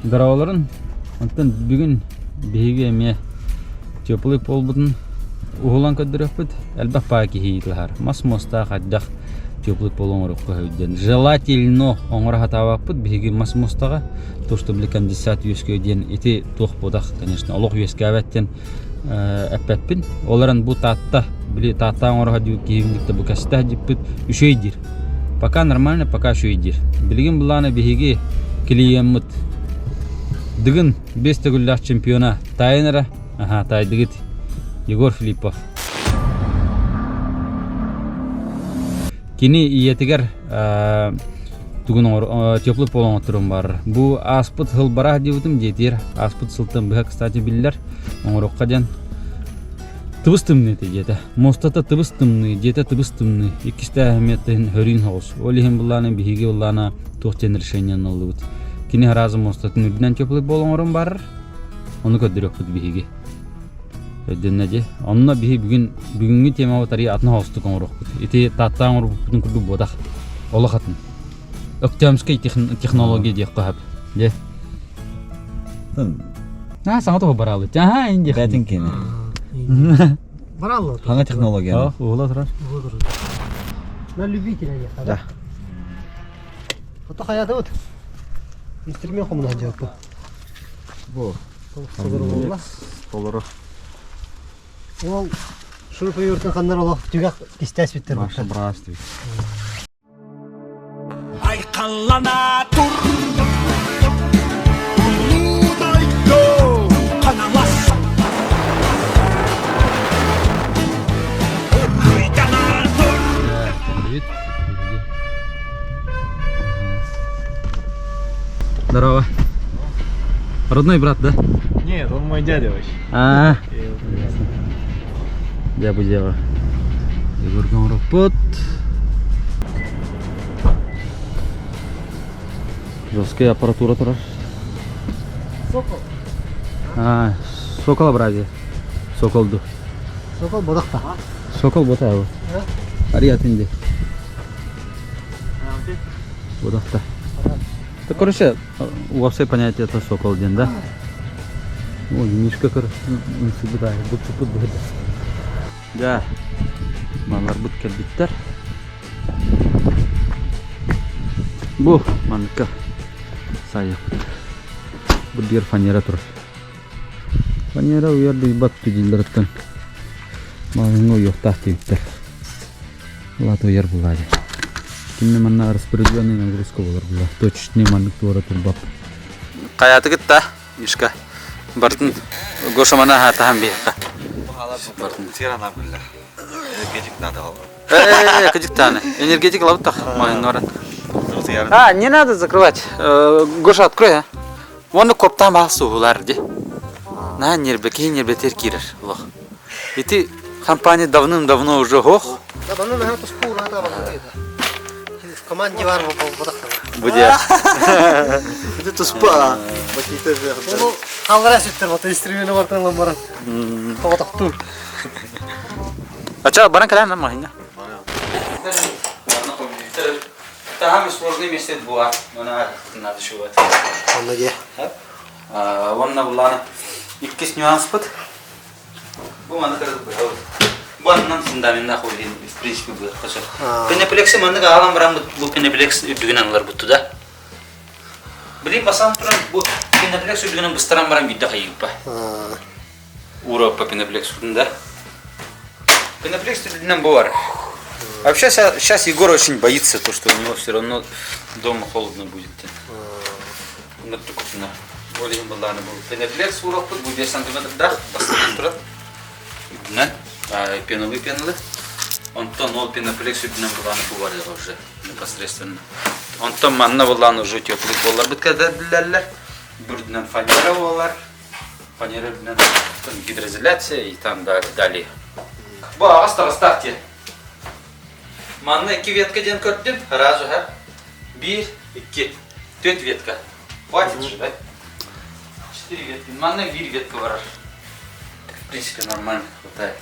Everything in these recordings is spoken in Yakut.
Дороолорун. Онтон бүгүн биһиги эмиэ теплый полбутун уһулан көрдөрүөхпүт. Элбэх баа киһи ыйыталаһар. Мас муостаах хайдах теплый пол оҥоруохха сөбүй диэн. Желательно оҥоро сатаабаппыт биһиги мас муостаҕа. То, что били конденсат үөскүө диэн ити туох буотах, конечно, олох үөскээбэт диэн эппэппин. Ол эрэн бу Таатта, били Таатта оҥоро сылдьыбыт киһибин кытта бу кэстэ сылдьыппыт үчүгэй диир. Пока нормально, пока үчүгэй диир. Билигин былаана биһиги клиеммыт Дыгын бес төгүллээх чемпиона таайын эрэ, аха таайдыгыт Егор Филиппов. Кини ийэтигэр тугун оҥор теплый пол оҥотторун баар. Бу ааспыт сыл бараах диэбитим диэтиэр ааспыт сылтан быһа кстати биллэр оҥоруохха диэн тыбыс тымныы этэ диэтэ. Муостата тыбыс тымныы, дьиэтэ тыбыс тымныы. Иккистээх эмиэ тыһын хөрүүн соҕус. Ол иһин былаана биһиги былаана туох диэн решениены ыллыбыт. Кини сразу муостатын үрдүнэн теплый пол оҥорон барар. Ону көрдөрүөхпүт биһиги. Өйдөннө дии. Онно биһи бүгүн бүгүҥҥү темабыт арыый атын соҕустук оҥоруохпут. Ити Тааттаҕа оҥорбуппутун курдук буотах. Олох атын. Өктөөмскэй технология диэххэ сөп. Дьэ. Аа, саҥа тоҕо бараалы. Аха, инди. Бэтин кини. Бараллы. Хаҥа технология. Ох, уола турар. На любителя ехать. Да. Ото хаятыбыт. Инструмент хомуна дьаппы. Бу. Толору Толору. Ол шуруповерттан ханнар олох түгэх кистээспиттэр. Маша браствуй. Айхаллана тур Улуу дойду Хаҥалас Уруйдана тур Привет. Здорово. Родной брат, да? Нет, он мой дядя вообще. А, я бы дело. Егор Гоморопот. Жесткая аппаратура турар. Сокол. А, Сокол абрази. Соколду. Сокол бодохта. Сокол бота его. Ариятын ди. Бодохта. Да, короче, уопсай понятие это сокол диэн да. Ой, Мишка үҥсүбүт бут быһыда. Да, маларбыт кэлбиттэр. Бу манныкка саайыахпыт. Бу диир фанера турар. Фанера уйар дуйбат дииллэриттэн маҕаһыыҥҥа уйуохтаах диэбиттэр. Улаата уйар булаа дии. Кинини манна распределенный нагрузка буолар була. Точечный маннык туора турбап. Хайаатыгыт да, Мишка? Бартын Гоша мана хаатахан биһиэхэ. Бартын. Энергетик надо Э, кыдьыктааны. Энергетик лабыттах маҕаһыыҥҥа баран. А, не надо закрывать. Гоша, открой, а. Уонна коптаан баал суһулар ди. На нербе, киһи нербетер киирэр олох. Ити компания давным-давно уже хох. Да, баны наһаа туспа ураата барбыт В команде бар буолбатах Буде. Это туспа. Бакита Ол халлара сүттэр бата инструмент бартан ылан баран. Тоҕотохтуур. Ача баран кэлэн маһына. Там сложный месте була. Она надо шивать. Онно дьэ. Уонна буллаана иккис нюанспыт. Бу маны кыргып быһабыт. Бу аннан фундаменнаах ол иһин в принципе быһыахха сөп. Пеноплекси маннык аалан баран бу пеноплекс үрдүгүнэн ылар бутту да. Билин басан туран бу пеноплекс үрдүгүнэн быстаран баран биирдэ хайыыппа. Уропа пеноплекс да. Пеноплекс үрдүнэн бу бар. Вообще сейчас Егор очень боится, то, что у него все равно дома холодно будет. Нуттукутуна. Ол иһин былааны бу пеноплекс уураппыт бу 5 сантиметрдаах бастатан турар. Үрдүнэн пеналы пеналы. Онтон ол пеноплекс үрдүнэн былааны бу бар уже непосредственно. Онтон манна былаан уже теплый полларбыт кэтэрдилэллэр. Үрдүнэн фанера буолар. Фанера үрдүнэн гидроизоляция и там далее. Бу аҕас таҕыстаах диэн. Манна икки ветка диэн көрдүм. Сразу Биир, икки, түөрт ветка. Хватит же, да? Четыре ветки. Манна биир ветка барар. В принципе, нормально хватает.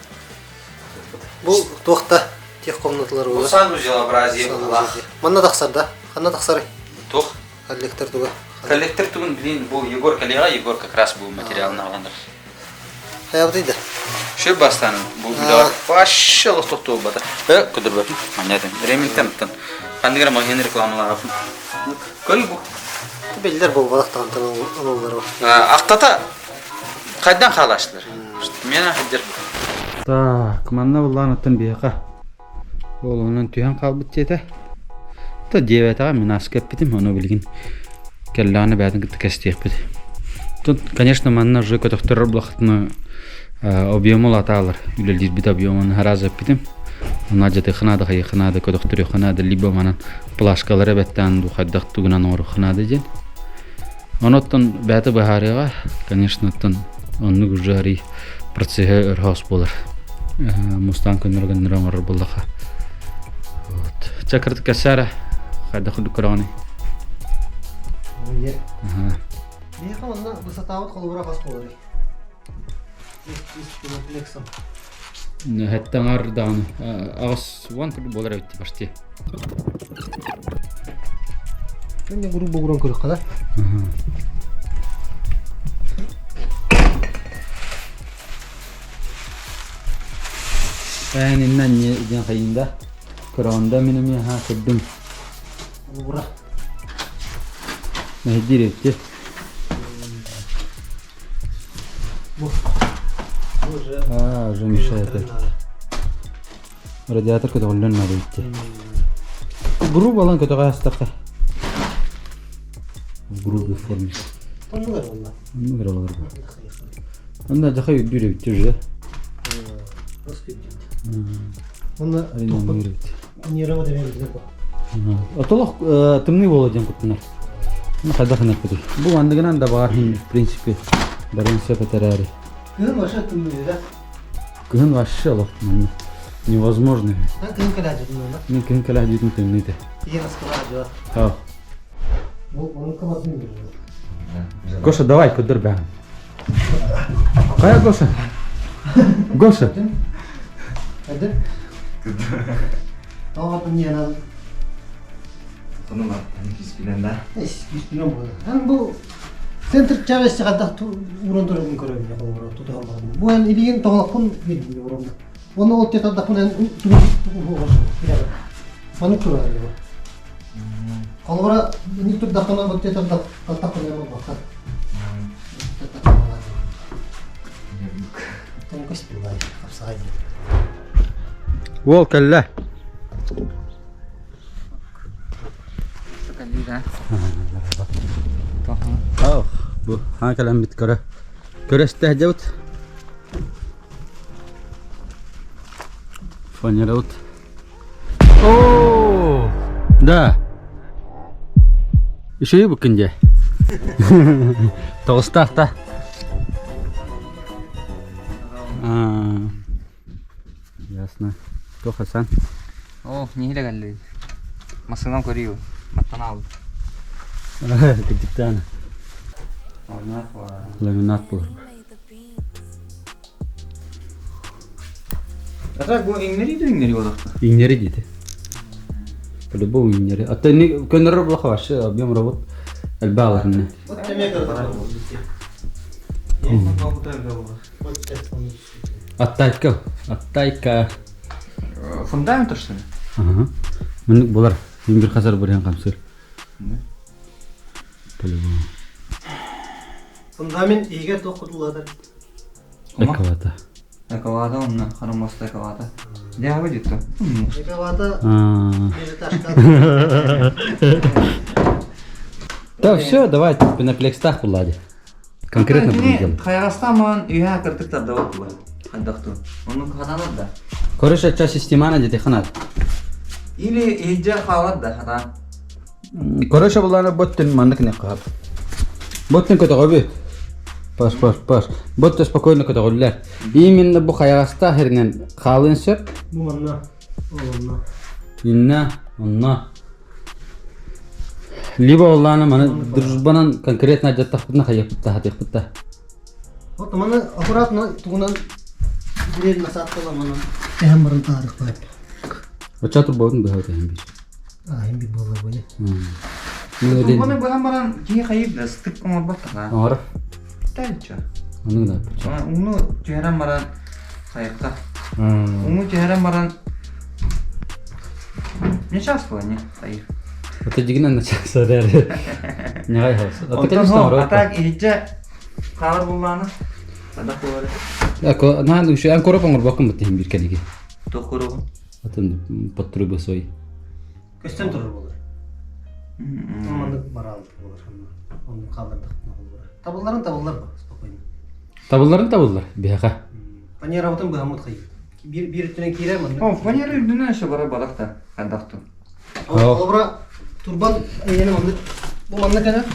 Бу туохта тех комнаталар Бу санузел образие была. Манна тахсар да? Ханна тахсарый? Туох? Коллектор туга. Коллектор тугун блин бу Егор коллега Егор как раз бу материалын аҕаланар. Хайабытый да? Шөп бастан бу үлэҕэ вообще олох тохтуолбата. Э, көдөрбөтүм. Маннятын. Реминтен ханнык эрэ магазин рекламалаабын. Көл бу. Биллэр буолбатах таҕантан ылаллар. Ахтата хайдан хаалаачтылар. Мен ахидер. Так, манна буллаан оттон биһиэхэ Ол онон түһэн хаалбыт диэтэ. То диэбэтэҕэ мин ааска эппитим, ону билигин кэллэҕинэ бэйэтин кытта кэстиэхпит. Тут, конечно, манна уже көтөхтөрөр булахтына объему латаалар үлэлиирбит объемун араас эппитим. Онно дьатыахха наада, хайыахха наада, көтөхтөрүөххэ наада, либо манан плашкалары эбэттээн дуу хайдах тугунан оҥоруохха наада диэн. Онуттан бэйэтэ быһаарыаҕа, конечно, оттон оннук уже арый процеһа өрхоос буолар. Мустаан көннөрө-көннөрө оҥорор буоллаха. Вот. Чэ, кырдык кэсээрэ. Хайдах курдук көрөҕүнүй? Биһиэхэ онно высотабыт холобура хас буоларый? Комплексом. Хэттэ даҕаны аҕыс уон курдук буолар эбит почти. Мен грубо уран көрөххө да. Эн иннан диэн хайында көрөҕүндэ мин эмиэ ха көрдүм. Ура. Мэһэйдиир эбитти. А, уже мешает. Радиатор көтөҕүллэн наада эбитти. Грубо алан көтөҕө астахха. В грубой форме. Оннугар буолла. Оннугар олор. Онно даха үрдүүр эбитти уже. Онно нерва демек бу. Отолох тымныы буола диэн куттанар. Хайдах ынаппытый. Бу андыгынан да баар в принципе барын сөп этэрээри. Кыһын вообще тымныы да. Кыһын вообще олох невозможно. Кыһын кэлээдьитин да. Мен кыһын кэлээдьитин тымныы этэ. Тиген аскалаадьыла. Ха. Бу onun кабатын Гоша, давай, көдөр бэҕин. Хайа, Гоша? Гоша. Hadi. Тоҕо ньиэнэн Сонун киспинэн да. Киспинэн буолар. Эн бу центр чавести хайдах уран турарын көрөбүн холобура тутуһан баран. Бу эн илигин тоҕолохпун билбин уронда. Оны ол тетардахпын эн тугу Маны турар бу. Холобура ник турдахпына бу тетардах таттахпын эн бакка. Уол кэллэ. Ох, бу хаан кэлэммит көрө. Көрөстө дьабыт. Фанерабыт. О, да. Үчүгэй бу күн дьэ. Тоҕустаах да. Ясно. Туох Хасан? О, нэһиилэ кэллибит. Массыынам көрүү, маттан аалбыт. Кырдьыктаан. Ламинат буолар. А так бу иҥнэри да иҥнэри буолуохта. Иҥнэри диэтэ. По-любому иҥнэри. А то не көннөрөр буоллахха вообще объем работ элбэх аларына. Вот темек Аттайка. Аттайка. Фундамент что ли? Ага. Мындык булар. Мин бир хасар бурян камсыр. По-любому. Фундамент иһигэр туох кутуллар? Эковата. Эковата онно, хара моста эковата. Дьэ, дьүттэ. Эковата А. межэтажка. Да, все, давай, пеноплексТах булади. Конкретно будем делать. Хайаҕастаан үһэ кыртык тардабат була. Хайдахту. Ону хатанар да. Короче, ча системана дети ханат. Или иһдьэ хаалар да хатаан. Короче, булана боттен маннык не кап. Боттен көтөҕөбүт. Паш, паш, паш. Ботте спокойно көтөҕүллэр. Именно бу хайаҕаста херинен хаалын сөп. Бу манна. Ол онно. Инна, онно. Либо оллаана маны дружбанан конкретно дьаттахпытына хайыппытта хатыахпытта. Вот маны аккуратно тугунан бирер насаттала манан. Эһэн баран таарык баар. Оччо турбабытын быһа өтөһөн бир. А, им бир буолла бу. Турбаны быһан баран киһи хайыыр да ыстык оҥорботтоҕа. Оҥоро. Тэнчэ. Ону гына. Ууну түһэрэн баран хайыкка. Ууну түһэрэн баран не час было, не хайыр. Это дигинен начался эрээри. Ньаҕай хаус. Онтон а так иһиччэ хаалар буллааны. Садах буолар. Ако наан үчү эн короп оҥорбоккун бут биир кэлиги. Туох коробун? Атын подтруба сой. Көстөн турар буолар. Маннык бараал буолар. Оннук хааллардахпына буолар. Табылларын табыллар ба, спокойно. Табылларын табыллар биһиэхэ. Фанерабытын быһаммыт хайыт. Биир биир өттүнэн киирэр маннык. О, фанера үрдүнэн өссө барар барах да хайдахтын. Холобура турбан эйиэнэ маннык бу манна кэлэр.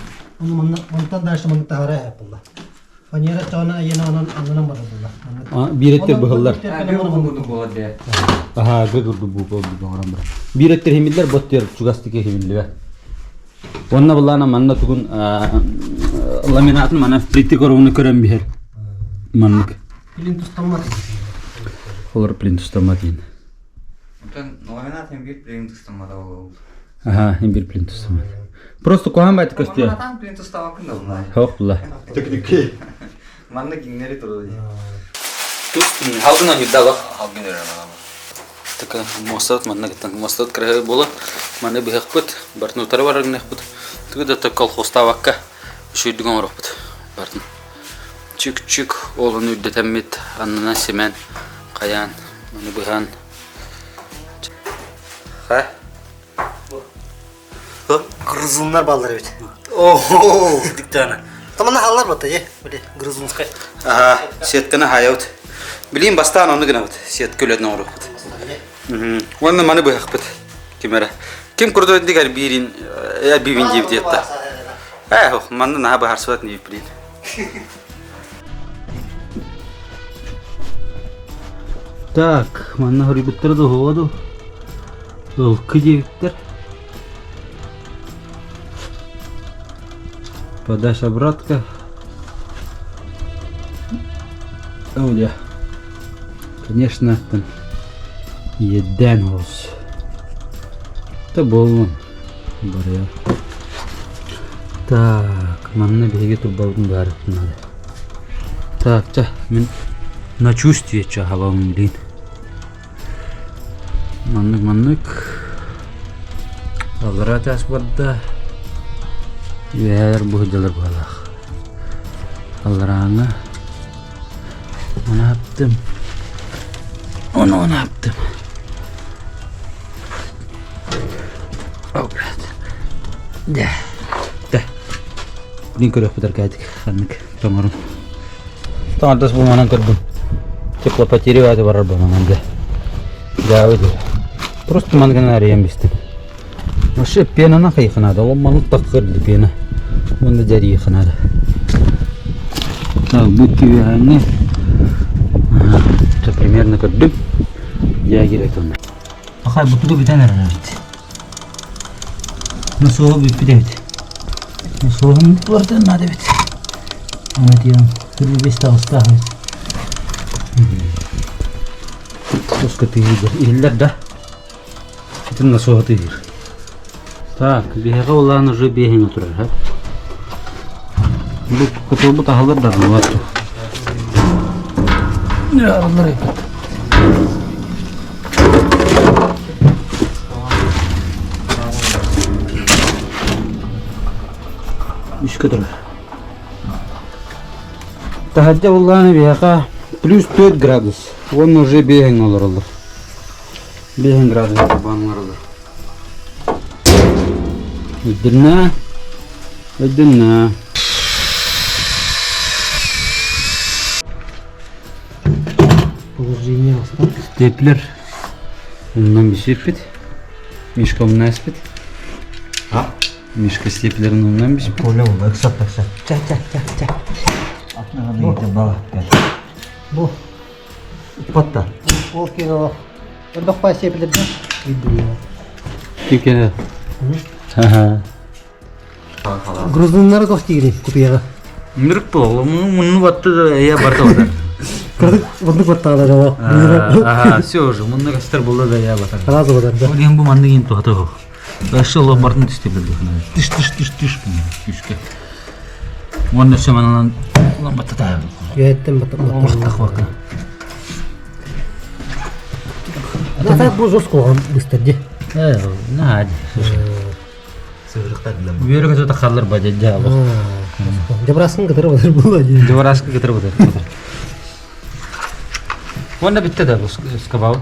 Ону манна онтон дальше маннык таһара эһэ булла. Фанера чоона эйиэнэ онон аннынан барар булла. Биир өттө быһыллар. Биир буолар дии. Аха, гы курдук бу буолбут оҥорон барар. Биир өттө химиллэр, бот түөр чугастык химиллибэт. Уонна былаана манна тугун ламинатын манна плитик оругуну көрөн биһэр. Маннык. Плинтустаммат. Олор плинтустаммат диэн. Онтон ламинат hem bir плинтустаммат ол. Аха, hem bir плинтустаммат. Просто куһаан байтык көстүө. Ламинатан плинтуставакын да булла. Хоқ була. Техники. Манна киннери турду. Халгын ойдалах. Халгын өрөмө. Така мостат манна кытан мостат кыраһы буолан маны быһахпыт бартын утары барар гынахпыт тугу да колхозтаабакка үчүгүйдүк оҥоруохпут бартын чик-чик олун үрдэтэммит аннынан симэн хайаан маны быһан ха Грызуннар баллар эбит. Охо диктана. Тамана халлар батта е, биле грызунскай. Аха, сетканы хаябыт. Билин бастаан ону гынабыт. Сетка үлэтин оҥоруохпут. Уонна маны быһахпыт. Ким эрэ. Ким курдук дигэр биирин бибин диэбит диэтта. Ээ, манна наһаа быһаарсыбат не блин. Так, манна хоруйбуттара да уһуга дуу? Ылкы диэбиттэр. Подача обратка. О, да. Конечно, там иэдээн оҕус. Да буоллун. Барыа. Так, манна биһиги турбабытын баарыппын надо. Так, чэ, мин на чувствие чэ хабабын билин. Маннык маннык. Аллараа таас барда. Үөһээлэр бу сылдьаллар быһалаах. Алларааҥҥа Ону Ону анааттым. О, блядь. Дэ. Дэ. Блин көрүөхпүт аркаадик ханнык тоҥорун. Тоҥордос бу манан көрдүм. Теплопотери бааты барар бу манан дэ. Дьаабы дии. Просто манган арыйан бистим. Вообще пенаны хайыхынады. Ол маннык таххыр пена. Уонна дьарыйыхынады. Так, бу күүһээҥҥи это примерно көрдүм. Дьэ киирэ турна. Ахай бутугу бүтэн эрэр эбит. Насоһу бүппүт эбит. Насоһун барытын наада эбит. Аны диэн 45 таҕыстаах эбит. Тоска тыһыйдар иһиллэр да. Итин насоһа тыһыыр. Так, биһиэхэ улаан уже биэһиҥэ турар, һэ? Бу котуолбут аһыллар даҕаны бар. Арыллар эбит. Үскэ турар. Таһырдьа буллааны биһиэхэ плюс 4 градус. Уонна уже биэһиҥэ олороллор. Биэһин градус бааннарылар. Өйдөннө. Өйдөннө. Положение астан. Степлер. Оннан бисиппит. Мишка умна испит. А? Мишка степлерин умнан биспит. Коля ол ыксап ыксап. Ча ча ча ча. Атына гана бала. Бу. Патта. Ол кино. Өрбөх пай сепилерден. Кикене. Ха-ха. Грызуннары тох тигри купияга. Мүрік бол, муну батты да я барда одар. Кырдык мындык баттаалар жаба. Ага, все уже, мунну кастар булды да я батар. Сразу батар да. Ол ең бу манны кейін тухаты. Өссө ломбардын түстэ Тыш тыш тыш тыш күскэ. Уонна өссө манан ламбаттатаа. Үөһэттэн Махтах Ата бу жестко быстар ди. Э, наһаа Үөрэ көтө халлар ба дьэ Дьабыраскын кытары батыр була дии. Дьабыраскы кытары батыр. Уонна бүттэ да скабаут.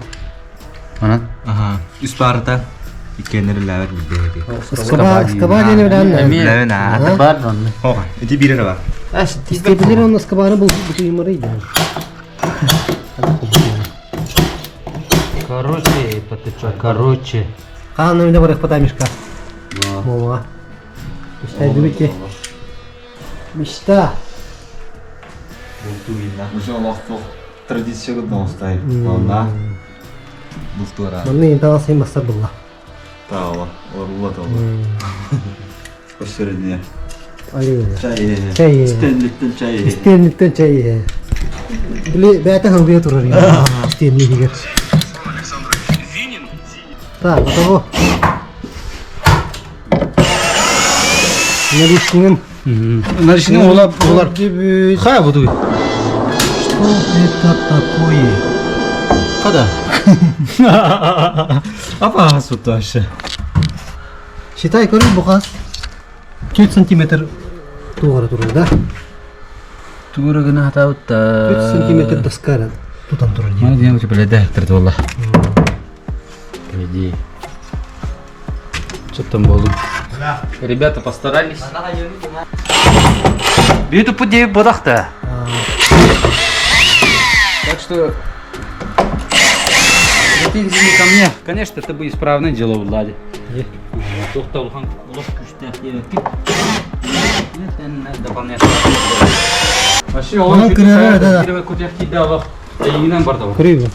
Манан. Аха. Үс паарата иккиэннэр үллээбэт билбэти. Скаба скаба диэн билэн. Билэбин аа. Бар онно. Хоға. Ити биир эрэ бар. Истебилер онно скабаны бул бутуймары иде. Короче, это короче. Хаан өмдө барых пата мешка. Мова. Мечта любите. Мечта. Уже олохтох традиция курдук Онна бултура. Манны интала сен басар булла. Таала, орула таала. Өссөрүнэ. Ай. Чай. Чай. Стенликтен чай. Стенликтен чай. Били бәтә хылбыя турар я. Стенли дигән. Так, готово. Нарушнин. Нарушнин олар олар. Хай буду. Что это такое? Када? Апа суташы. Считай, көрүн бу хас. 4 сантиметр тугара турар, да? Тугара гына хатаутта. 4 сантиметр доска тутан турар. Мана диэн учу биледе хтырды болла. Иди. Что там было? Ребята постарались. Бьюту пути бодахта. Так что претензии не ко мне. Конечно, это бы исправное дело в Ладе. Тоқта улахан олох күштээх диэбэккин. Дополнять. Вообще, Онон кырара, да, да. Кутях киде олох. Эйигинен бар да. Көрөйбүн.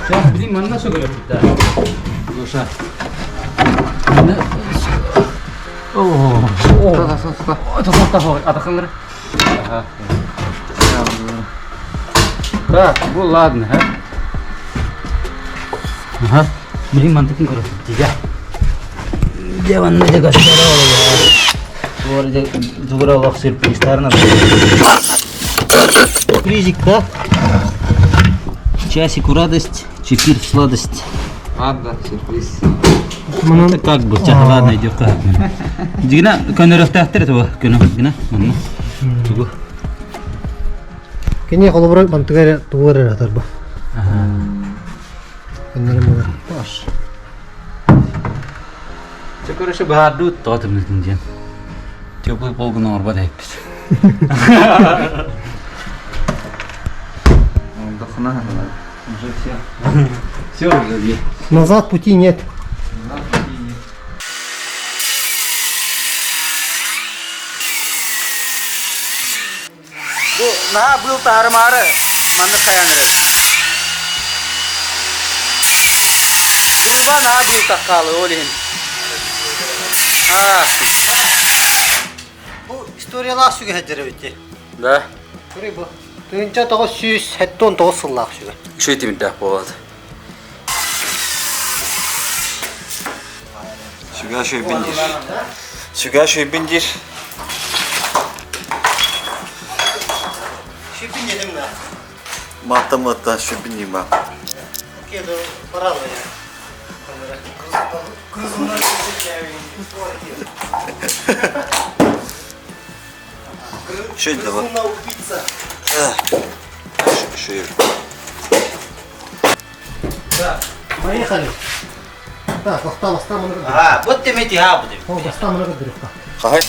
Сейчас, блин, манна сөгөрөп да. Душа. О, атаханлар. Так, бу ладно, ха. Ага. Блин, мантыкын көрөп. Дигә. Деванны дигә шара Тугура олох сюрпризтарына. Сюрпризик, да? Часику радость, чефир в сладость. Ладно, сюрприз. Это как бы, ча, ладно, идёт как. Дигна, көнөрөхтәхтер это көнө, дигна, манна. Тугу. Кене холобура мантыгар тугар атар бу. Кеннere була. Баш. Чэ, короче, баһаардуу тоҕо диэн. Теплый полгун оҥорбот эппит. Уже все. Все уже. Назад пути нет. Бу наһаа быыл таһарымаары маннык хайан эрэр. Труба наһаа быыл таххаалы ол иһин. А, Бу историялаах сүгэ сылдьар да. Көрүй бу. Тыһыынча 979 сыллаах сүгэ. Үчүгэй тимирдээх буолат. Сүгэ шөйбүн диир. Сүгэ шөйбүн диир. Шипин дедим да. Мата-мата шөйбүн диир ма. Кеду паралы я. Шөй да бар. убийца. Шөй. Поехали. Так, лахта, лахта, маны А, вот ты мети ха будет. О, баста маны кырдырыкта. Хай.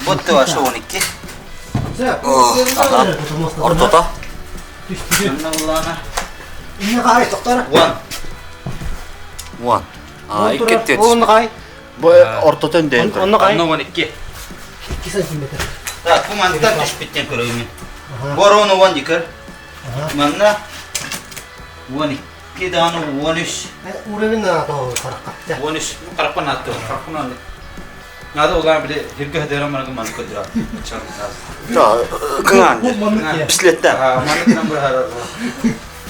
Вот ты ваша 12. Ага. Ортота. Инне кай токтор. One. One. А, икки Он кай. Бу ортотон дейін. Онны кай. Онно 12. 2 сантиметр. Так, бу мантан түспүттен көрөйүн. Борону 10 дикер. Манна 12 дааны 13. Уровень на то каракка. 13. Карапан атты. Карапан алды. Надо улар биле хирге хадера марга ман көдүрө. Да, кыңан. Бу маннык Пислеттен. А, маннык нам бир харар.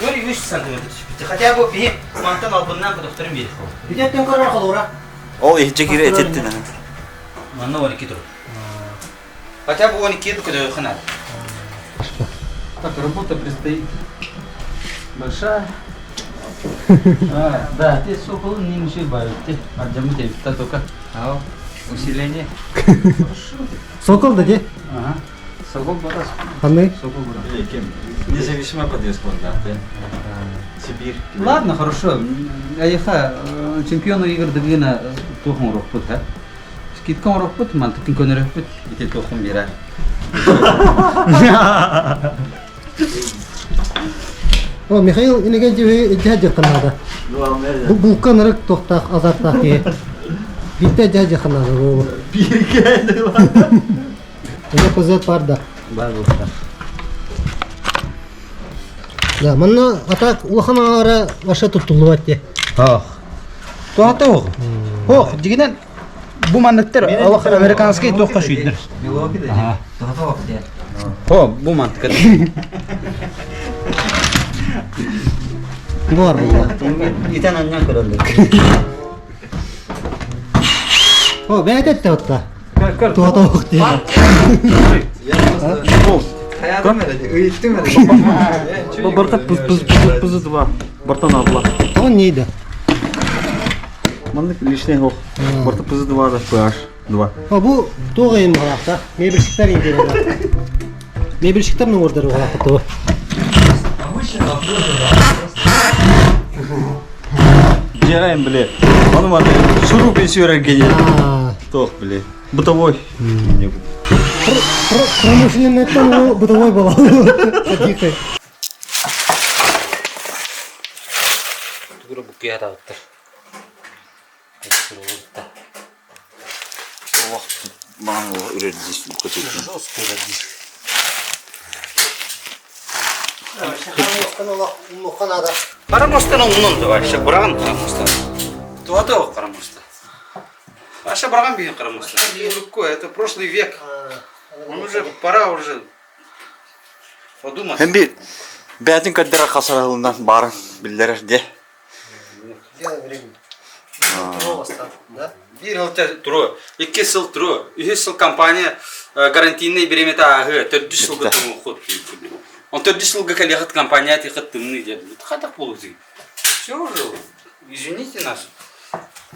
03 сантиметр түспүт. Хотя бы биһи мантан албыннаан көтөхтөрүн биэрих ол. Бүтеттен көрөр холура. Ол иһдьэ киирэ этеттин. Манна 12 тур. Хотя бы 12 көтөххө надо. Так, работа предстоит большая. А, да, ты сокол не мешай бавить. Ты отжамы тебе только. Усиление. Сокол да де. Ага. Сокол барас. Ханны? Сокол барас. Независимая подвеска да. Сибирь. Ладно, хорошо. Айха, чемпиону игр дыгына тухун рохпут, ha? Скидка рохпут, мантыкын көнөрөппүт, ити тухун бирер. О, Михаил Иннокентьевич дьаһдьахханаада. Бу булка нарык туохтаах азартаах киһи. Биирдэ дьаһдьахханаада буолу. Эне козет бар да. Бар булка. Да, манна атак улахан аара ваша туттуллубат де. Ох. Туата ох. Ох, дигинен бу манныктар алах американский туохка шүйдүр. Милоки да. Тоҕото диэн. Хо, бу мантыка. Бар була. Итен аннан көрөллөр. О, бэйэтэ отта. Туата ох диэн. Хайаатым эрэ, ыйыттым эрэ. Барта пыз пыз пыз пыз два. Бартан абла. Тоҕон нейді? Маннык лишний хох. Барта пыз два да PH два. О, бу туох ыйын баҕалаахта. Мебельщиктар индиэлэр. Мебельщиктар нуҥурдар баҕалаахта тугу. Дьэрэм, бile. Ону маны шуруп сүүрэргэ Аа, Тох, бile. Бытовой. Промышленныйтан ол бытовой буолар. Тихо. Тугура буккуйа таҕыттар. Олох маан үрэрдис көтүтүн. Карамостан оңнон да вообще быраган карамостан. Туата ок карамоста. Вообще быраган деген карамостан. Какой это прошлый век. Он уже пора уже подумать. Hem bir бәтин каддара хасаралынан барын биллерер де. Бир хылта туру, икки сыл туру, үһүс сыл компания гарантийный биремете ааһы, төрдүс сылга ход. Он төрдүс сылга кэлиэхит компания тихыт тымны дед. Хатах болу. Все уже, извините нас.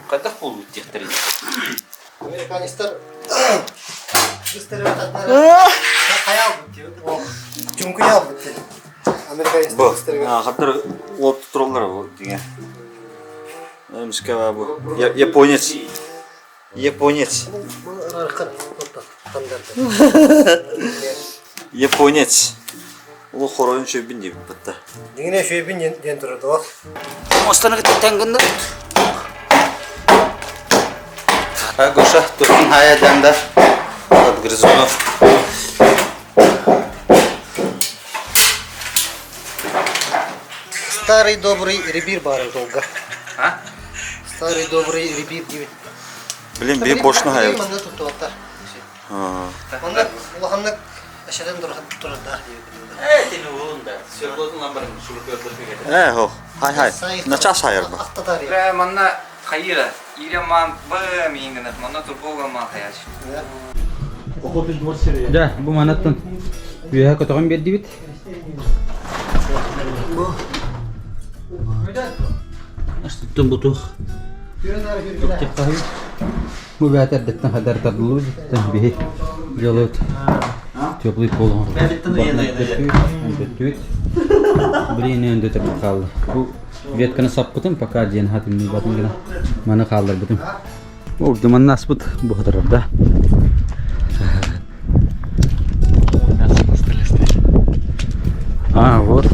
Хатах болу техтер. Американецтар Бу. Хаттар от тураллар бу деген. Эмске бу. Японец. Японец. Японец. Ол хоройун шөбүн деп бітті. Дingine шөйбін ден тұрады ол. Мостаны тэнгында. А Гоша, туркун хая данда. От грызунов. Старый добрый ребир бары долго. А? Старый добрый ребир дейбит. Блин, bir boşuna hayat. Манда туттуаттар. Манда улаханнык әшеден тұрады Э, тени улун да. Свердлотун ламбарын шуруп көрдүк. Э, хо. Хай хай. Начас хайыр ба. Ақтатар Бля, манна хайыра. Ире ман б миңгенер, манна турбога ман хаяч. Да, бу манаттан үйә көтөгөн берди бит. Астыттан бутух. Бу бәтер деттен хадар тадлу деттен бихи. Жалот. Теплый пол. Блин, енді өтіп қалды. Бу ветканы саппытым, пока ден хатым не батын гына. Маны қалдыр бутым. О, дыман наспыт бу да. А, вот.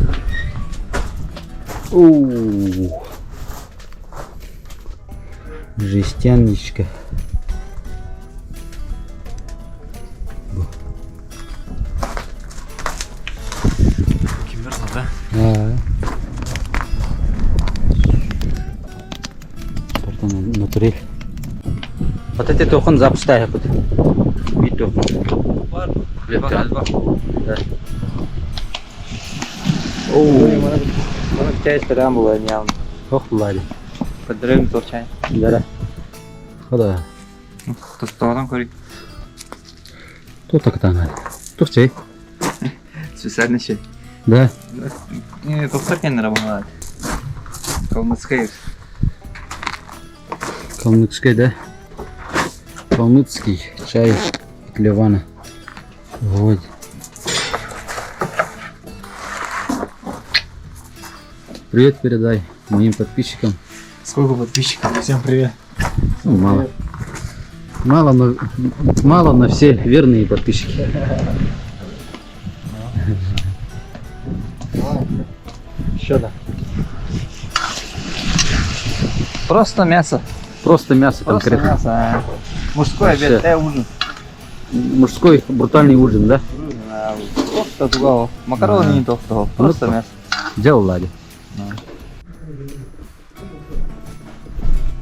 У. Жестяночка. Кимберла, да? Да. Потом внутри. Вот эти тохон запускай тут. И тохон. Альба, альба. Да. Оу. Оны чай испэтэн буолуо ньаам. Ох булари. Көрдөрөм туох чай. Дара. Хода. Тостоҕотон көрүй. Туох такытаана. Туох чай? Специально чай. Да. Тохтор кэннэрэ буолаат. Калмыцкай. Калмыцкай, да? Калмыцкий чай от Ливана. Вот. Привет передай моим подписчикам. Сколько подписчиков? Всем привет. Ну, мало. Мало, но, мало, но все верные подписчики. Еще да. Просто мясо. Просто мясо Просто конкретно. мясо. а. Мужской Вообще. обед, ужин. Мужской брутальный ужин, да? Просто тугало. Макароны не тохтого. Просто Ну, мясо. Дело лади.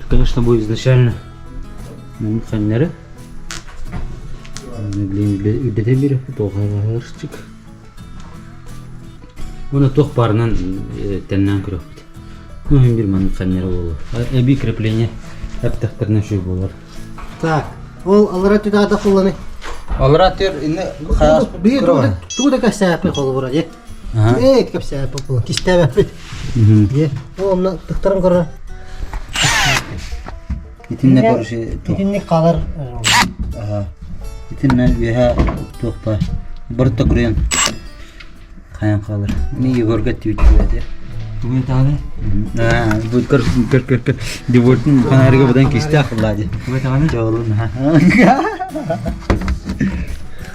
Конечно, будет изначально муханнары. Блин, бир тоғарчик. Оны тоқ барынан тәннән көрөкпүт. Ну, бир маннык ханнары болу. Эби крепление әптәхтернә шүй болар. Так, ол алара түдә ада кулланы. Алра тер инне Бии тугу да кәсәпе холы бура, е. Ага. Э, кәсәпе була. Кистәбә. Е, ол мына тыктырын көрөр. Итинне көрүшү тух. Итинник калар. Аха. Итинне үһэ тух ба. Бір токурен. Хаян қалыр. Ми Егорга түйүтү Тугай тагы. А, бу көр көр көр көр. Дивортун фонарьга будан кисте акыллады. Тугай тагы. Жолун.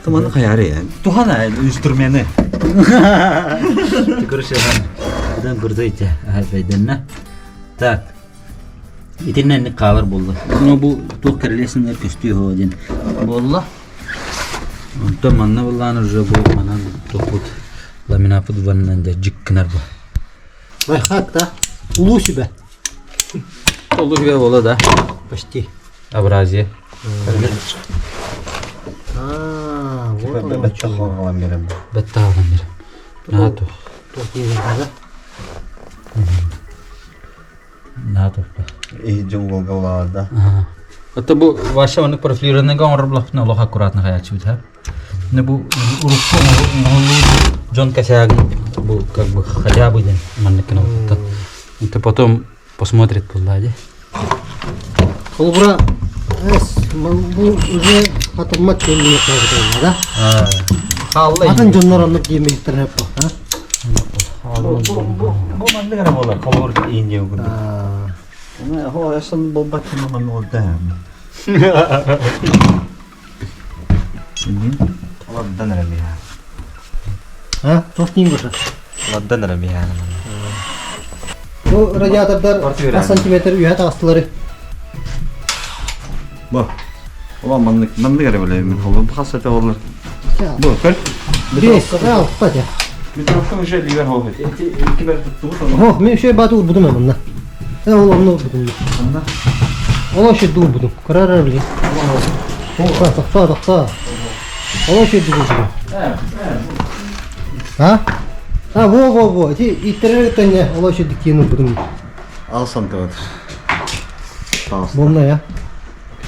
Туманы хаяры. Тухана инструменты. Көрүшү. Будан көрдөйчө. Айбайданна. Так. Итиннен калыр болду. Ну бу тух керлесинер көстүү один. Болду. Онтон манна буллаан уже бу манан тухпут ламинапут ваннан да жиккинар бу. Лайфхак, да? Улуу себя. Толу бе бола да. Почти. Абразия. А, вот оно. Бәттә халган берем. Бетте алган бир. Нату. Тут да? Нату. И джунгл да. Ага. Это бу ваша оны профилированныйга оҥорор булахпына олох аккуратно хаячыбыт ха. Не бу урукку оҥоһуллубут дьон косягын бу как бы хотя бы ден манныкына оттан. Это потом посмотрит булла ди. Холбура, эс, бу уже хатылмат келмей калды, да? Халла. Атын дьоннор оннук диэмэйиттэр хэппо, а? Бу бу бу манны гана болар. Колор инде күрдүк. Уна хо эсэн болбат ман олда. Ладдан рәмия. А, тоқ дейін көрші. Ладдан рәмия. Бу радиатордар 5 сантиметр үйәт астылары. Бу. Ола манны манны гана болар. Мен холбу хасата болар. Бу көр. Бес, ал, патя. Микрофон уже ливер хо. Эти бер тутту. Хох, мен үше бату будум амында. Э, ол онны будум. Ол ошо ду будум. Карар биле. Тоқта, тоқта, тоқта. Ол ошо ду будум. А? А, во, во, во. Эти иттерер тәне ол ошо диккени будум. Ал сантиметр. Болна я.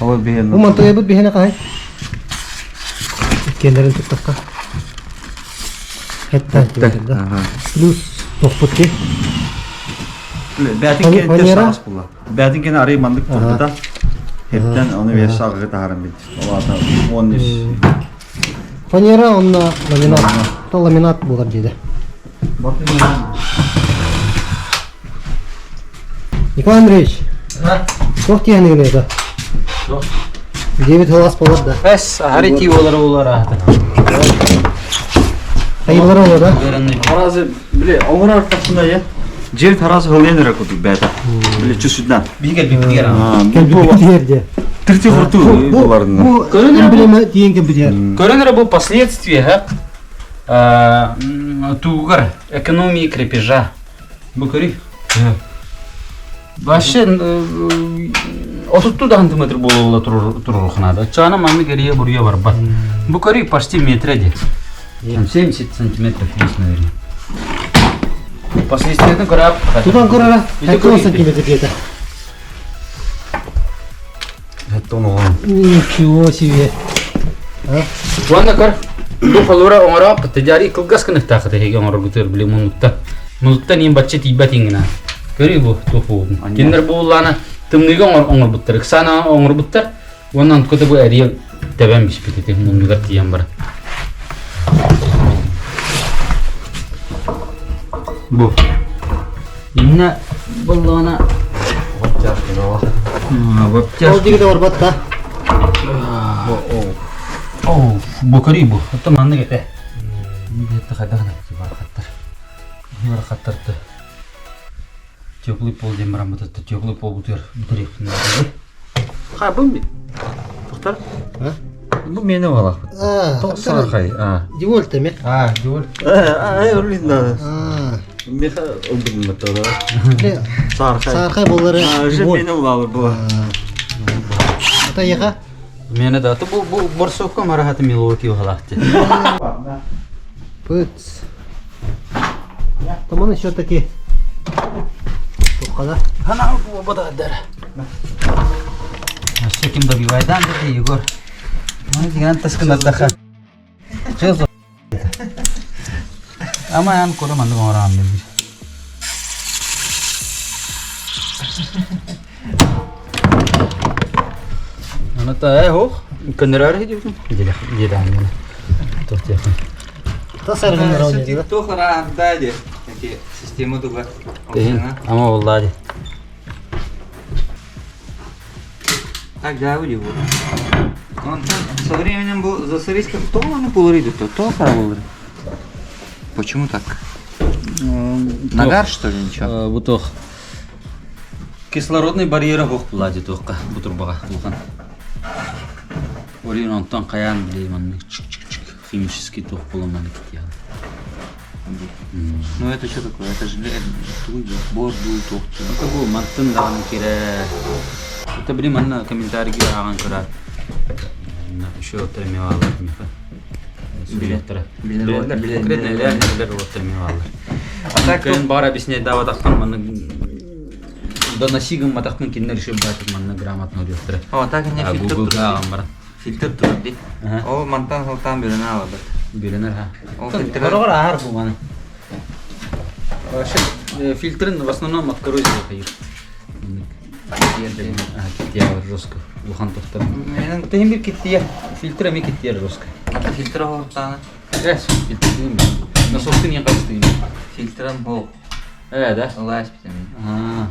Ол бен. Бу мантая бут бихене кай. Иккенлерин туттакка. Хетта да. Плюс тохпут ки. Бәтин кен Фанера? сағас була. Бәтин кен арый мандык турду да. Хептен оны бер сагы тахарым бит. Оларда 13. Фанера онна ламинат. Та ламинат болар дейді. Николай Андреевич. Туох тиэхэнигин это? Девять глаз болар да. Эс, харити олар олар ахта. Хайырлар олар да. Таразы, биле, оңор артасында я. Жер таразы хылен ракуту бәта. Биле чүсүднан. Бигер бигер. Бу Жерде. Тирти хурту булардын. Бу эмблема диэн кем Көрөнөр бу последствия ха. Тугар экономии крепежа. Бу көрүй. Вообще отутту да сантиметр боло турурухнада. Чана мамы герие бурье барбат. Бу көрүй почти метреде. Там 70 сантиметров есть, наверное. Последствиятын көрөп. Тутан көрөрө. 70 сантиметр диэтэ. Ничего себе. Уонна көр, бу холура оҥороох тыдьари кылгас кыныктаах тэһиги оҥороргутугар били муннукта. Муннуктан иин бачча тиийбэт иҥҥина. Көрүй бу туох буолбутун. Кинилэр буоллаана тымныыга оҥорбуттар, ыксаана оҥорбуттар. Уонна онтуката бу эрийэ тэбэн биспит ити муннугар тиийэн баран. Бу. Инна боллоона Ол диги да барбат да. Оо, бу көрүй бу. Оттон маннык этэ. Бетте хайдах барахаттар. Барахаттарды. Теплый пол диэн бараммыт теплый пол бутуйар бүтүрүөхпүн наада. Ха, бу Тоқтар. Бу мені балақпыт. Сархай. А. Девольт эме. А, Девольт. А, öyle надо. Меха öldürme Сархай. Сархай болары. Уже мені улалы була. Ата яха. Мені да. Бу бу борсовка марахаты Милуоки угалахты. Пыт. Таман еще таки. Тухкада. Хана бу бададар. Все ким добивайдан dedi Егор. Мы деген таскын ардаха. Ама ян көрө манды оңорам деп. Аны та э хох көннөрөр хидибин. Диле диле Тохтияхын. Та саргын рауне. Тухара дади. Эти системы дуга. Ама боллади. Так да, его. Он со временем был засорить то он полуридет, то то полуридет. Почему так? Нагар что ли ничего? Бу тох. Кислородный барьер хох булади тохка бу турбага улхан. Орин онтон каян билейман чик чик чик химический тох боламан китян. Ну это что такое? Это же борду тох. Это бу мантын даҕаны кире. Это били манна комментарийге ааҕан көрөр. Еще оттормевалар миха. Билеттер. Билер- билер- Конкретно реально билер оттормевалар. А так Кайын бар объяснять дава тахтан манна доносигым матахтын киндер еще батыр манна грамотно диэхтэрэ. О, так не фильтр. Google ааҕан баран. Фильтр турди. Ага. Ол мантан халтан бирин алабыт. Билинер ха. Ол фильтр. Хорогор аар бу маны. Вообще фильтрын в основном от коррозии хайыр. Киттия жестко. Улахан тохтар. Менен Это бир киттия. Фильтр эми киттия жестко. фильтр халтаны. Эс фильтр дейм. Насостын ең кайсы дейм. Фильтрын хол. Э, да? Ылайс битем. А.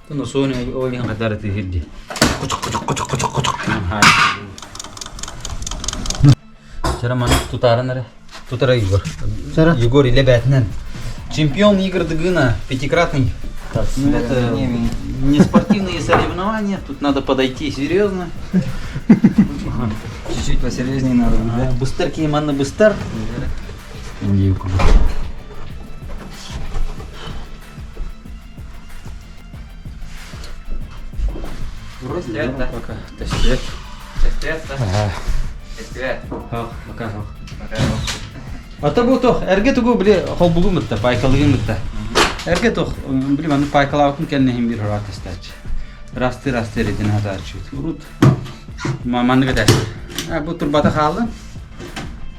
Туну соны олин кадар тихирди. Кучук кучук кучук кучук кучук. Чара маны тутарын Тутара Егор. Чара. Егор или бәтінен. Чемпион игр Дыгына, пятикратный. Ну, это не спортивные соревнования, тут надо подойти серьезно. Чуть-чуть посерьезнее надо, да? Быстер кейманны быстер. Тестет, да? Пока. Тестет. Тестет, да? Тестет. Пока. Ата бу тох, эрге тугу били холбугу мытта, пайкалыгы мытта. Эрге тох, били маны пайкалабытын кэннехин бир хора тестач. Расты расты редин хатачы. Урут. Манныга тәс. Бу турбата хаалды.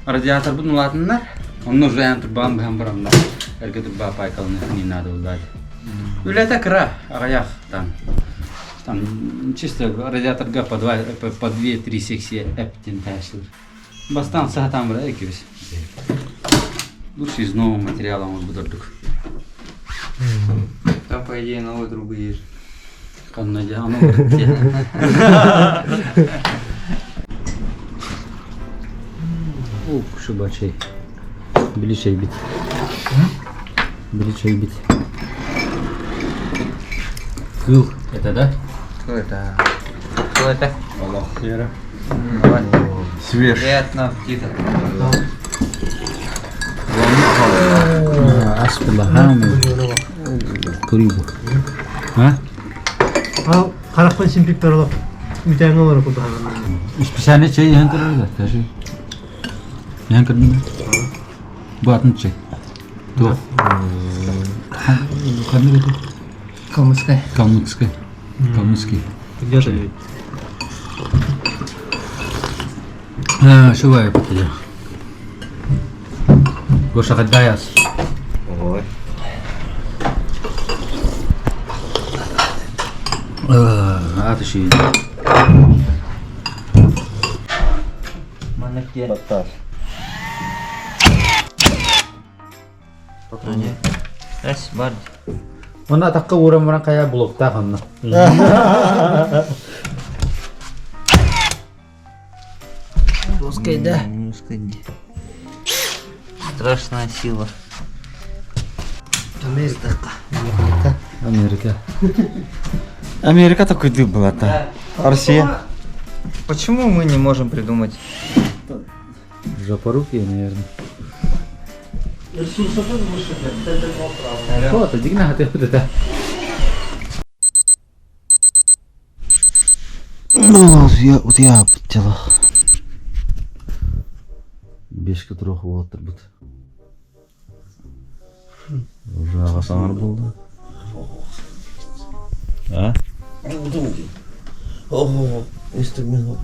Радиатор бу нулатыннар. Онно уже турбан бахан барамда. Эрге турба пайкалыны не надо улады. Үлете кыра, агаях там. Там чисто радиаторга по два, по две-три секции эптин ташлыр. Бастан саатан бара экибиз. Лучше из нового материала мы будурдук. Там, по идее, новые трубы есть. Канна аны Ух, шубачей. Били бит. Били бит. Кыл, это да? Кто это? Кто это? Вера. Давай. Свеж. Приятного аппетита. Аспилахам. Курибу. А? Ал каракпан симпик таралап. Үтәңе олар куда. Специальный чай ян көрөр да, даже. Ян көрдүң. Бу атын чай. Туох? Ханнык это? Калмыцкая. Калмыцкая. Калмыцкий. Где же? А, шубай потели. Гоша, хоть Ой. Аты ши. Баттар. Эс бар. Онна атаққа ууран баран хайа блоктаах онно. Доскай, да. Страшная сила. Америка. Америка. Америка такой дым была-то. Россия. Почему мы не можем придумать? Жопоруки, наверное. Вот, дигна хаты вот это. Ну, я вот я тело. Бешке туруох буолаттарбыт. Уже аҕа саҥар буолла. А? Ого, инструмент.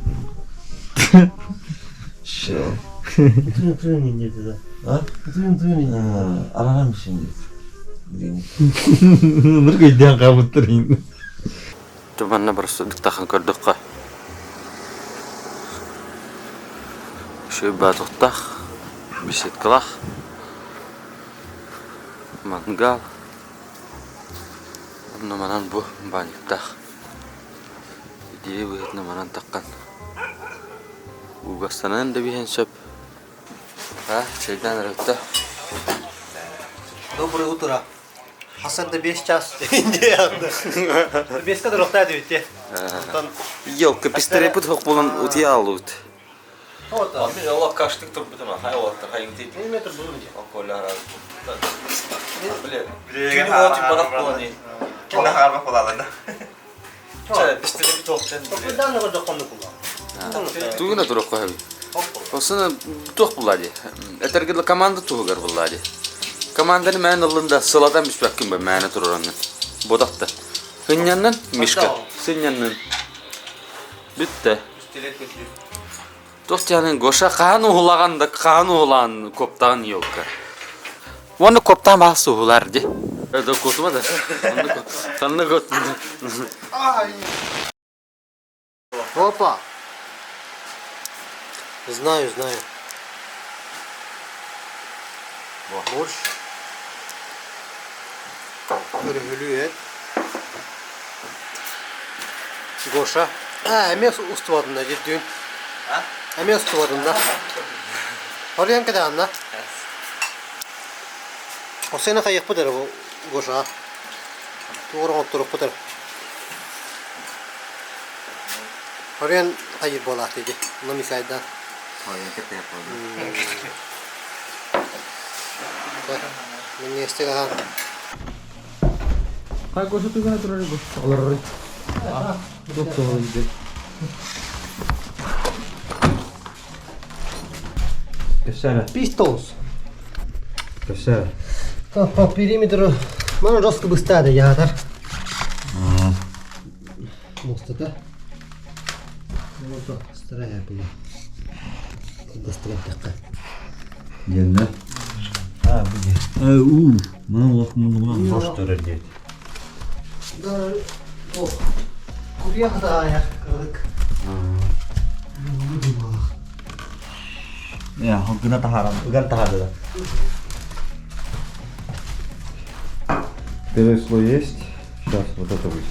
Все. А? Арарам şimdi. Нұргөйден қабыттырын. Туманна просто дыктахан көрдөххө. Шөй батуқтах, беседкалах, мангал. Онно манан бу баанньыктаах. Идея быһыытынан манан таххан. Угастанан да биһэн сөп. А, чайдан ырытта. Доброе утро. Хасан да 5 час. Беске дұрықта дебетте. Елка, пистолет хоқ болан утиялут. Мен Allah kaçtık tur bütün hay olаттар hay үтейт. Метр бұлым де. Алкоголь Блин. Күні болады барақ болады. Кино харбак буолалар да. Пистолет тоқтен. Тоқпыдан да жоққанды құла. Тугуна турук хаби. Осыны тух булади. Этергедле команда тугар булади. Команданы мән ылында сыладан бүспәк ким бе мәне туруранны. Бодакта. Хынняннан Мишка. Сынняннан. Бүтте. Тохтянын Гоша хаан уһулаган да хаан уһулаан коптаан елка. Оны коптан басы уһулар ди. Это котума да. Онны кот. Опа. Знаю, знаю. Борщ. Өрүһүлүү эт. Гоша. А, эмиэ устубадым да дүйн. Эмиэ устубадым да. Орыян кэдэҕинна. Осена хайыхпыт эрэ бу Гоша. Туора оҥотторукпут эрэ. Орыян хайыр буолаах дии. Онно Мисайдаан. Минньигэстик аһаан. Хай Гоша тугуна турар бу. Олорор. Доктор иде. Кэсара. Pistols. Кэсара. Так, по периметру. Мана жестко быстады ятар. Мостата. Вот старая была. Быстрее такая. Дьэннэ. А, бу дии. У, мына улах муну бош турар диэт. Да, о, курьях да аяқ кырдык. Я, гына тахарам, ыган тахарды да. Первый слой есть. Сейчас вот это будет.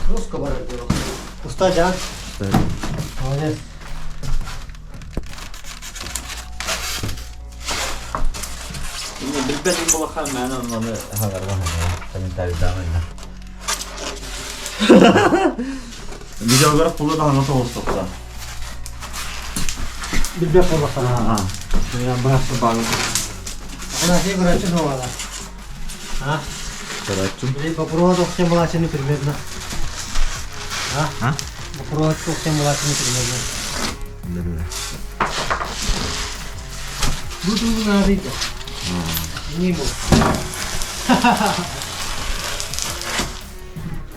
Жестко бар дело. Уста жан. Молодец. Билбэтим булахан мен оны хагарбан комментарий даҕанна. Видеограф пулу да хана тоғыстықта. Билбек болбасана. А, я басы багы. Она все говорят, что надо. А? Или попробовать всем была примерно. А? А? Попробовать всем была примерно. Да. Бу тугу наадыйда? Не был.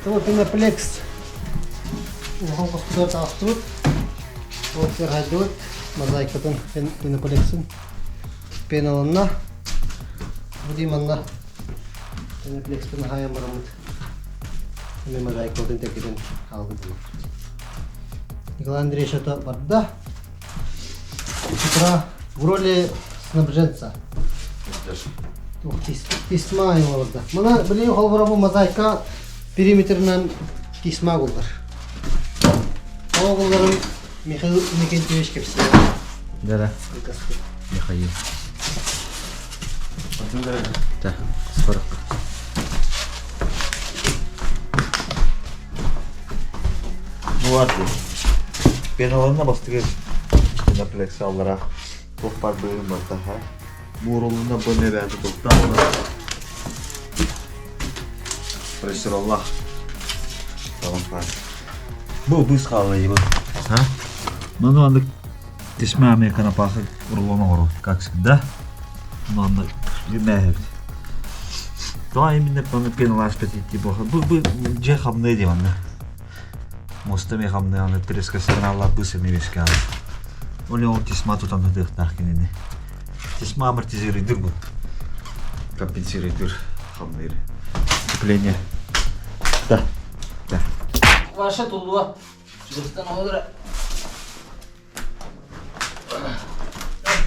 Это пеноплекс. Улахан хоспутугар таҕыстыбыт. Ол сэргэйдибит. Мозаикатын пеноплексын пеналанна. Бу манна пеноплекспын хаайан бараммыт. Эми мозаикабытын тэлгэтэн хаалбыт буолуохпут. Николай Андреевич это барда. С утра в роли снабженца. Тисма олорда. Мына билигин холборо бу мозаика периметринэн тисма буллар. Оҕолорум Михаил Иннокентьевич кэпсиэ. Да-да. Михаил. Да, скоро. Ну ладно. Пеналарына бастыгы пеноплекс аллара туох бар быһын барта ха. Буурулуна бу небәті туттаҕына Пресероллах. Бу быс хаалла бу. А? Ну, андык тесьма канапахы рулон оҥору, как всегда. Ну, анда мәһэбит. То именно паны пеналашпет идти бу. Бу бу же хамны дим анда. Моста ме хамны аны треска сигналла быс эми беске Оли ол тесьма тутан дыхтах кинини. Тесьма амортизирует бу. Компенсирует хамныр. Тепление. Да. Да. Ваша тулуа. Чугастан олора.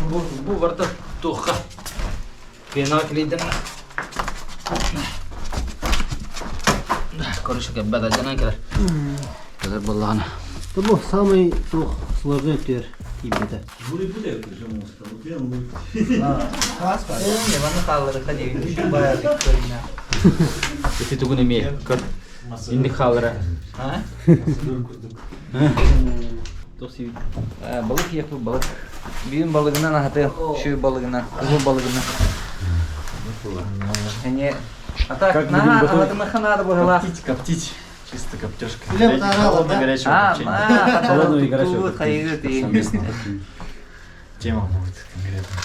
Бу бу барта туха. Пена клейден. Короче, бада жанан келер. Келер боллаҕына. Бу самый туох сложный төр тиийбэтэ. Ити тугун эмиэ көр. Инник хаалара. Балык иэхпит балык. Бүгүн балыгынан аһатыам. Шүй балыгынан, кызыл балыгынан. Эне А так, Как на, будем готовить? аһатымаха надо было. Коптить, коптить. Чисто коптежка. Лев тарала, да? горячего А, копчения. Холодного и горячего. горячего. Тема будет конкретно.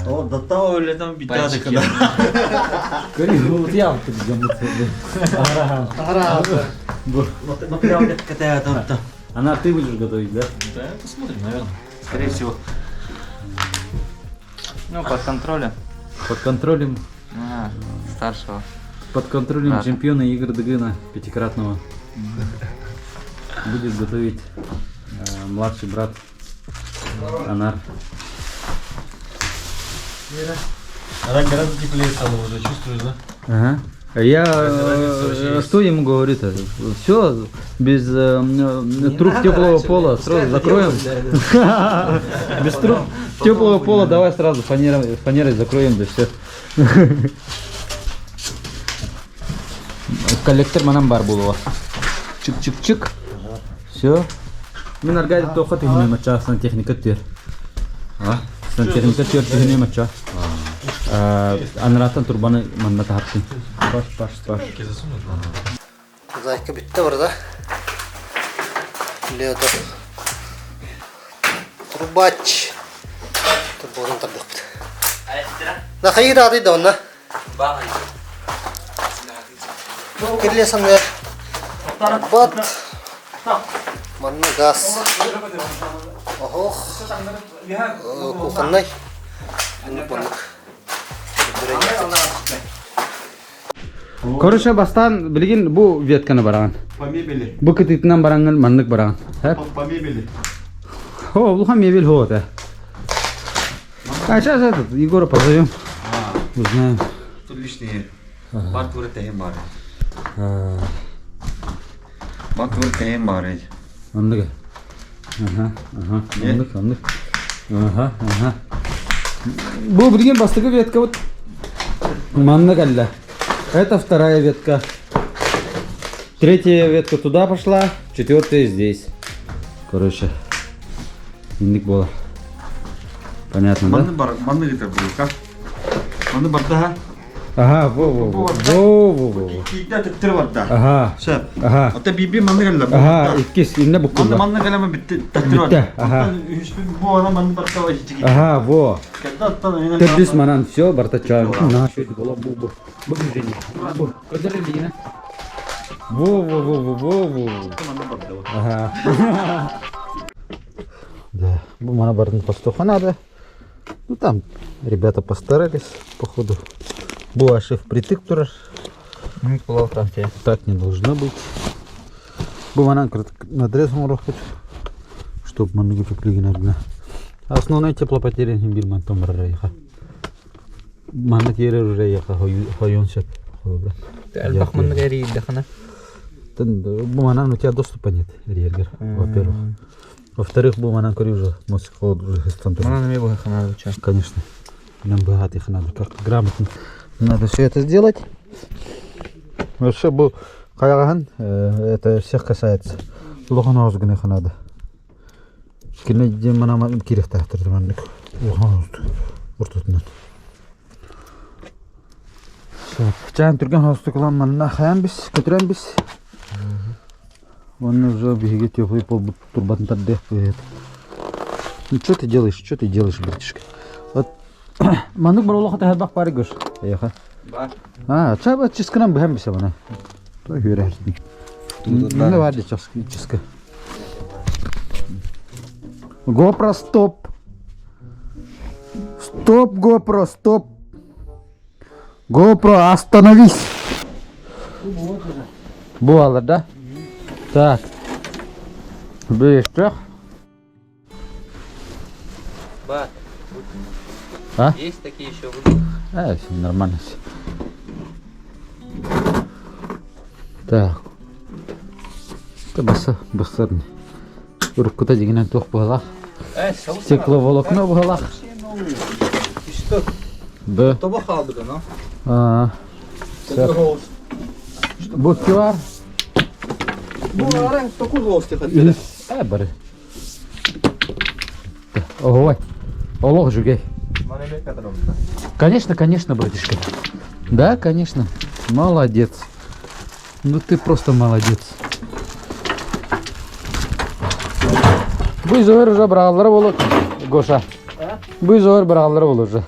О, до того или там Пальчики. Көрү, вот я вот Ара. Материал какая там. Она ты будешь готовить, да? Да, посмотрим, наверное. Скорее всего. Ну, под контролем. Под контролем, А, старшего. под контролем Да. чемпиона игр Дыгына пятикратного. Будет готовить младший брат Анар. Она гораздо теплее стала уже, чувствуешь, да? Ага. Я что ему говорю-то? Все, без труб надо теплого раньше, пола блядь, сразу пускай закроем. это Без труб теплого пола давай сразу фанерой, фанерой закроем, да все. Коллектор манан баар буолуо. Чик-чик-чик. Все. Мин аргайд тоха тыгыны мача сантехника тер. А? Сантехника тер тыгыны мача. Анраттан турбаны манна тахаттын. Паш, паш, паш. Мозаика бүттэ барда. Лето. Трубач. Турбадан тардыппыт. Нахайыр ады да онна. Кирле саннар. Бат. Манна газ. Ох. Кухонный. Маннык. Короче, бастан билигин бу ветканы бараҕын. По мебели. Бу кытыытынан бараҥҥын маннык бараҕын. Хэп. По мебели. О, улахан мебель вот. А сейчас этот, Егора позовем. Узнаем. Тут лишние. Бар тура тахим бар. Бар тура тахим бар. Оннук. Ага. Оннук, оннук. Ага. Бу билигин бастакы ветка вот. Манна кэллэ. Это вторая ветка. Третья ветка туда пошла, четвертая здесь. Короче, инник было. Понятно, да? Манны бар, манны где-то был, как? Манны бар, да? Ага, во во во. Во во во. Киитэ төттөрү барда. Ага. Сөп. Ага. Ата биби манна кэллэ. Ага, иккис инне буккулла. Манна манна кэлэмэ битте төттөрү Битте, барда. ага. Оттон үһүспүт бу ана манна барта иччики. Ага, во. Кэлдэ оттон Төрдүс манан все, барта чаан. На, что это было? Бу, бу. Бу движение. Бу. Көдөрүлүнэ. Во, во, во, во, во, во. Ага. Да, бу мана бардын пастуха надо. Ну там ребята постарались, походу. Бу ошиб впритык турар. Так не должно быть. Бу манан надрез оҥоруохпут, чтобы манныгы түплүгүн Основной теплопотеря бир мантон барар Манна тиэрэр уже хойун сөп. Элбэх маннык эрийдэххинэ. Бу манан у тебя доступа нет, эрийэргэр, во-первых. Во-вторых, бу манан көрү уже мозг холод уже Манан эмиэ быһахана уча. Конечно. Нам богатых надо как-то грамотно. Надо все это сделать. Вообще бу хайаҕаһын это всех касается. Улахан оҕус гыныха надо. Кини манама кириэхтээхтэр маннык улахан оҕус ортотунан. Чаан түргэн хоостук ылан манна хайан бис, көтүрэн бис. Онно уже биһиги теплый пол турбатын тардыах. Ну что ты делаешь, что ты делаешь, братишка? Вот маннык бар олохо тэһэрбэх бары гөр. Эйха. Бар. А, чаба чискынан быһан бисе бана. То хүрэ. Ну, варди чиска. GoPro стоп. Стоп, GoPro, стоп. GoPro, остановись. Буолар, да? Так. Быстро. Бар. А? Есть такие еще? А, все нормально все. Так. Это баса, басарный. Уруккута дегенен туох буолах. Стекловолокно буолах. Что? Б. Тобо халдыга, но? А, бу QR. Бу ара току голос хотели. Э, бары. Ой, олох жугей. Конечно, конечно, братишка. Да, конечно. Молодец. Ну ты просто молодец. Бу зор уже браллар болот, Гоша. Бу зор браллар болот уже.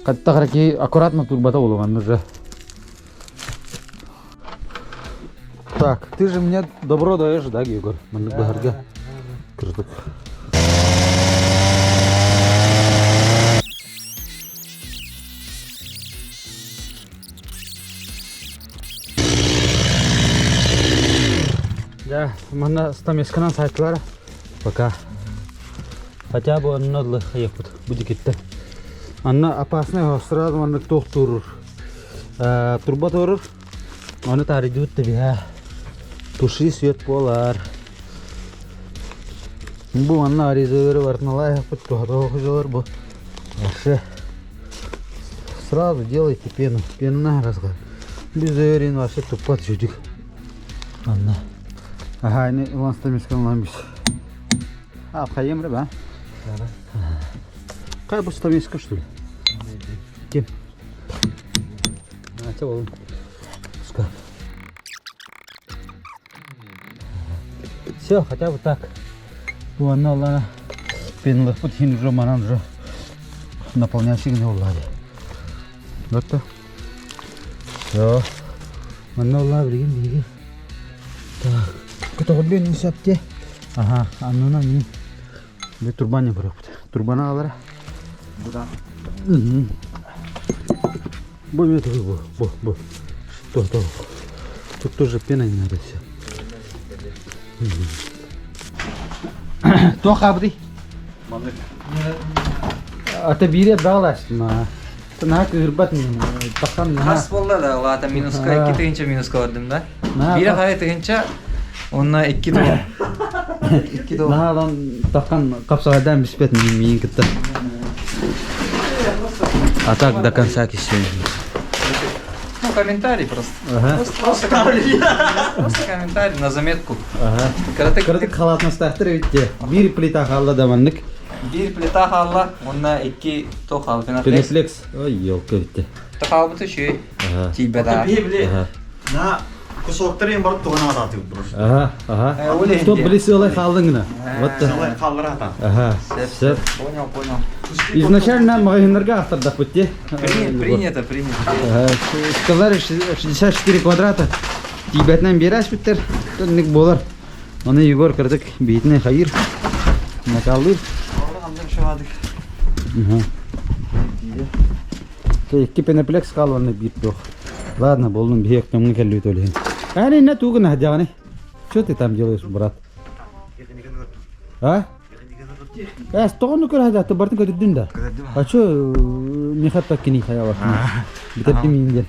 Катта аккуратно турбата болот уже. Так, ты же мне добро даешь, да, Егор? Маннык баһарга. Кырдык. Да, манна стамесканан сайтлар. Пока. Хотя бы онно хайыппыт. Бу дикитте. Анна опасный сразу маннык тохтурur. Турба турur. Оны таридут тебе. Туши свет полар. Бу манна аризалары бар, налай бу. Вообще. Сразу делайте пену. Пену на разгар. Без вообще тупат жудик. Анна. Ага, не ланстамискан ламбис. А, хайем рыба. Кай бу стамиска что ли? Кем? А, це ол. Пускай. Все, хотя бы так. Бу анна пенлых пут хин уже манан уже наполняющий не улады. Вот то. Все. Манна ула билген биги. Так. Көтөгөлбен нисапте. Ага, аннана ни. Бу турбаны бырыпты. Турбаны алар. Буда. Бу это бу, бу, бу. Что то? Тут тоже пена не надо все. То хабри. Ата бире бағлашма. На кырбат тахан на. Хас болла да, лата минуска, 2 тыгынча минуска бардым да. Бире хай тыгынча, онна 2 дол. 2 дол. На алан тахан капсагадан биспет миин кытта. А так до конца кисем. Ну, комментарий просто. Ага. Просто, комментарий. Просто комментарий на заметку. Ага. Караты Кырдык халатнастахтыр битте. Бир плита халла да маннык. Бир плита халла, онна 2 то хал. Пеноплекс. Ой, елка битте. Тахаабыты үчүгэй. Тиийбэтэ. На кусоктарын барып туган ататып просто. Ага, ага. Чтоб били сыалай хаалдың гына. Вот. Сыалай хааллара ата. Ага. Сөп. Понял, понял. Изначально магазиннарга автордах бутте. Принято, принято. Сказали 64 квадрата. Тиийбэтинэн биэрээспиттэр. Төннүк буолар. Оны Егор кырдык биитинэ хайыр. Накаллыр. Икки пеноплекс хаалланна биир туох. Ладно, болдум биһиэк тоҥҥа кэллибит ол иһин. Ани на тугун аһдьаҕаны. Что ты там делаешь, брат? А? Эс, тоҕону көрө бартын көтүрдүн да. А чё, миха так кини хаялар. Битэрдим инден.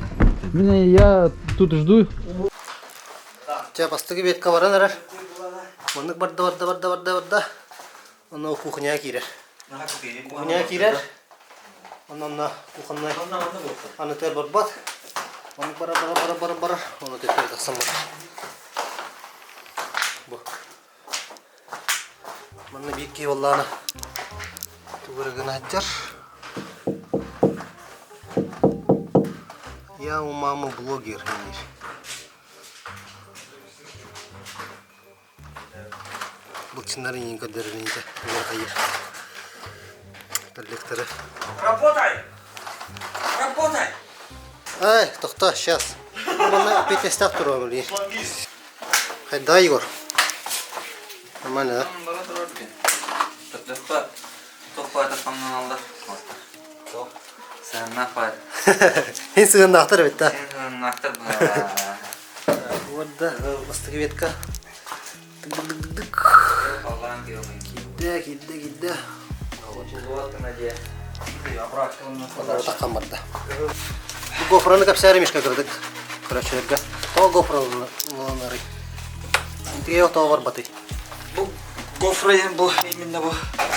Мен я тут жду. Чэ, бастакы ветка баран эрэр. Маннык барда барда барда барда барда. Онно кухняҕа киирэр. Кухняҕа киирэр. Онно кухоннай аны төр барбат. Оннук бара бара бара бара бара. Ону төттөрү тахсан барар. Бу. Манна биир киһи буоллаҕына тугу эрэ гына сылдьар. Я у мамы блогер диир. Былчыннар иҥин көрдөрөр хайыр. Коллекторы. Работай! Работай! Ай, тохтоо, сейчас. Манна эппиэтинэстээх туруом билигин. Хайда, Егор? Нормально, да? Бара турар диэн. Төрдөххө туох баайда хамнаналлар. Туох сыһыннаах баайда. Һин сыһыннаахтар эбит да. Син сыһыннаахтар быһа. Вот да, бастакы ветка. Дык-дык-дык-дык. Аллаан киһи Киирдэ, киирдэ, киирдэ. Таххан барда. Бу гофраны кэпсээри мишка кырдык. Көрөөччүлэргэ. Тоҕо гофраланарый? Интигэ тоҕо барбатый? Бу гофра диэн бу именно бу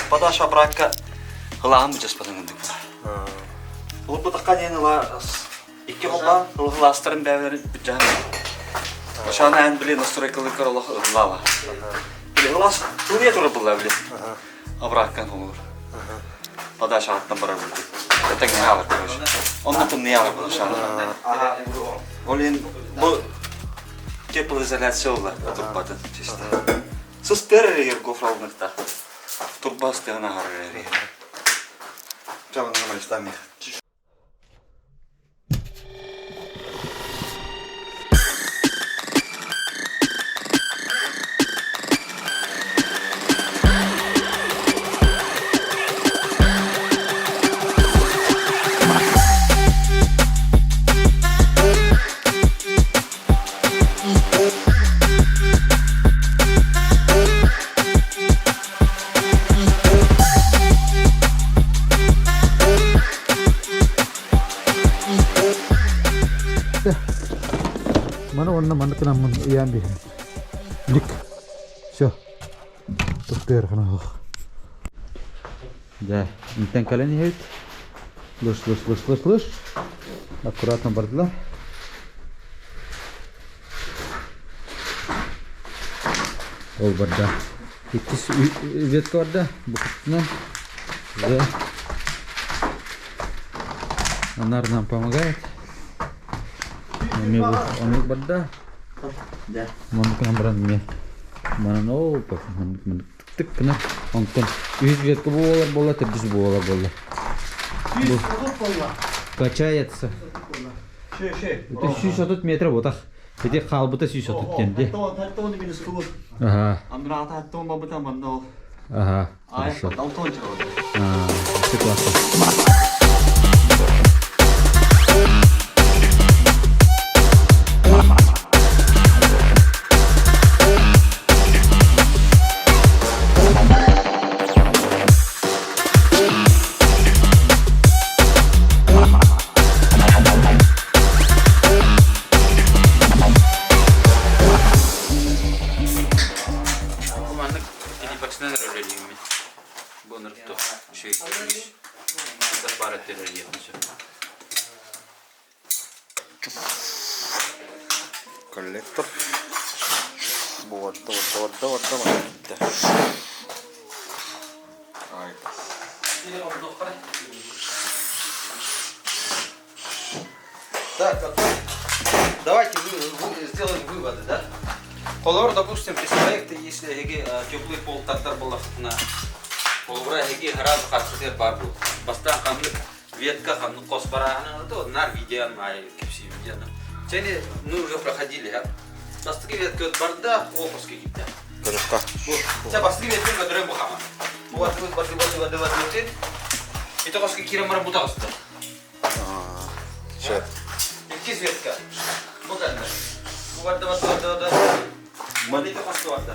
подача обратка ылааһын быдьаспатын курдук. Ол бутакка диэн ыла икки холлаан ылаастарын бэйэлэрин быдьаһан. Ошаны эн били настройкалык олох ыллаба. Били ылаас туруя турар булла били. Обраткан olur. Подача аттан барар булду. Это не алыр, короче. Онно тымныы алыр был шаны. Ол ен бу теплоизоляция олла турбатын чисто. Сыстыр егер гофралныкта. Турба ыстыгына харар егер. Чабан нормально Маны онно маннык гынаммын ыйаан биэрэн. Дик. Все. Туктыыр хана Да, интен кэлэн иһэбит. Лыш, лыш, лыш, лыш, лыш. Аккуратно бардылар. Ол барда. Иккис ветка барда. Бу Да. Анар нам помогает. Оннук барда. Да. Маннык гынан баран эмиэ манан ол маннык маннык тык гына онтон үһүс ветка буолар буолла төрдүс буолар буолла. Сүүс буолла. Качается. Это 130 метров вот так. Эти хаалбыта 130 диэн дии. Хаттон минус кулут. Ага. Андрата хаттон бабыта манна ол. Ага. Ай, Хорошо. алтон чалды. А, все классно. Маннык телепаксынан рөлелииммин. Бу ныртто. Үчүгэй күүс. Бара терроризм все. Коллектор. Буорда, буорда, буорда, буорда. Ай. Так, а давайте вы, вы сделаем выводы, да? Холобур, допустим, без проекта, если эһиги теплый пол тардар буоллаххытына, холобура эһиги сразу харчытыгар баар буол. Бастаан ханнык ветка, ханнык хос барааһын то нар видеон маай кэпсиибин диэн. Чэни мы уже проходили, а? Бастакы ветка барда, ол хоско киирдэ. Көрүөххэ. Чэ, бастакы ветка көтөрөн бу хама. Бу барды, барды, барды, барды, барды. Ити хоско киирэн баран бу таҕыста. Сөп. Иккис ветка. Бу кэннэ. Бу барда барда барда барда. Маннык хосто барда.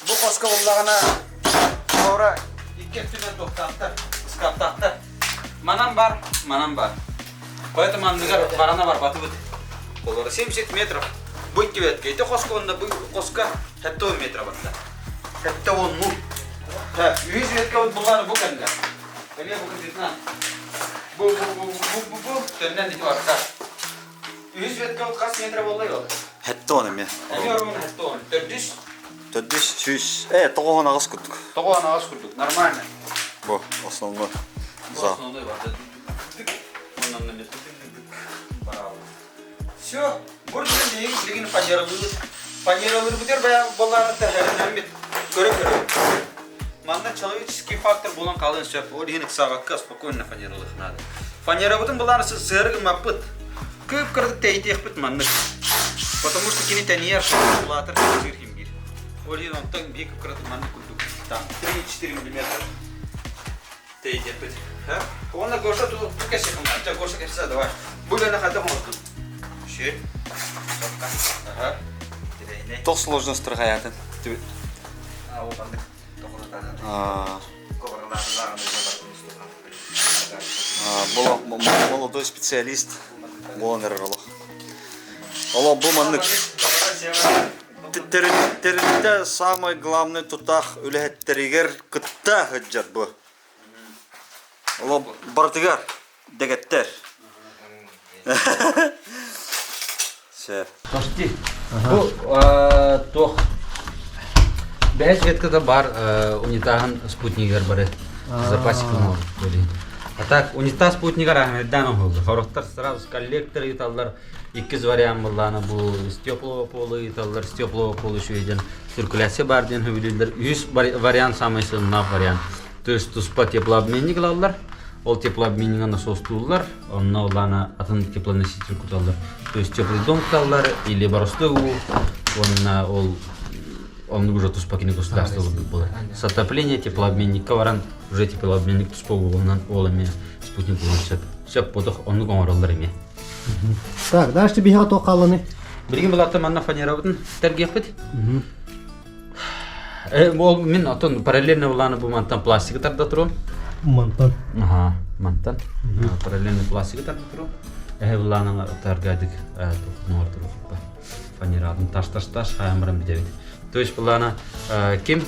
Бу хоско буллаҕына Ора икки өттүнэн туохтаахтар, ыскаптаахтар. Манан бар, манан бар. Поэтому анныгар барана барбатыбыт. Олор 70 метров. Бу икки ветка. Ити хоско онно бу хоско 70 метр барда. 70 ну. Үһүс ветка вот буллар бу кэннэ. Эмиэ бу кытытына. Бу бу бу бу бу бу төннөн ити барда. Үһүс ветка вот хас метр буолла ол? 70 эмиэ. Эмиэ орун 70. Төрдүс. Төрдүс сүүс. Э, 98 курдук. 98 курдук. Нормально. Бу основной. Бу основной барда. Все, бурдун билигин билигин фанералыыбыт. Фанералыырбытыгар бая боллааны тэһэринэммит көрө-көрө. Манна человеческий фактор буолан хаалыан сөп. Ол иһин ыксаабакка спокойно фанералыах наада. Фанерабытын былааны сыары гыммаппыт. Кып-кыратык тэйитиэхпит маннык. Потому что кини тэнийэр, улаатар, кэпсиир химгир. Ол иһин онтон биир кып-кыратык маннык курдук. Там 3-4 миллиметр Тэйдиэхпит. Уонна Гоша ту кэсиэхин баар. Гоша кэпсээ давай. Бу үлэни хайдах оҥордун? Ши. Ага. Туох сложностьтары хайаатын? Молодой специалист буолан эрэр олох. Олох бу маннык тэрилтэ самый главный тутаах үлэһиттэригэр кытта сылдьар бу. Олох барытыгар дэгэттэр. Сөп. Почти. Бу туох бэһис веткада бар унитаһын спутнигар бары запасик А так унитаз спутнигар Ахмеддан оһолду. Хорохтор сразу коллектор ыыталлар. Иккис вариант буллаана бу с теплого пола ыыталлар, с теплого пола үчүгэйдэн циркуляция бар диэн сөбүлүүллэр. Үһүс вариант самый сылнаах вариант. То есть туспа теплообменник ылаллар. Ол теплообменнига насостууллар, онно улаана атын теплоноситель куталлар. То есть теплый дом куталлар или боростой уу, уонна ол оннук уже туспа кини государство буолар. С отопления теплообменникка баран уже теплообменник туспа буолуонан ол эмиэ спутник буолуон сөп. Сөп бодох оннук оҥороллор эмиэ. Так, дальше биһиэхэ туох хаалланый? Билигин булаатта манна фанерабытын тергиэхпит. Ол мин отон параллельно булааны бу мантан пластигы тарда туруом. Мантан. Аха, мантан. Параллельно пластигы тарда туруом. Эһэ булааны таргадык туохтун туруохпа. Фанератын таш-таш-таш хаамыран бүтэбит. То есть булаана ким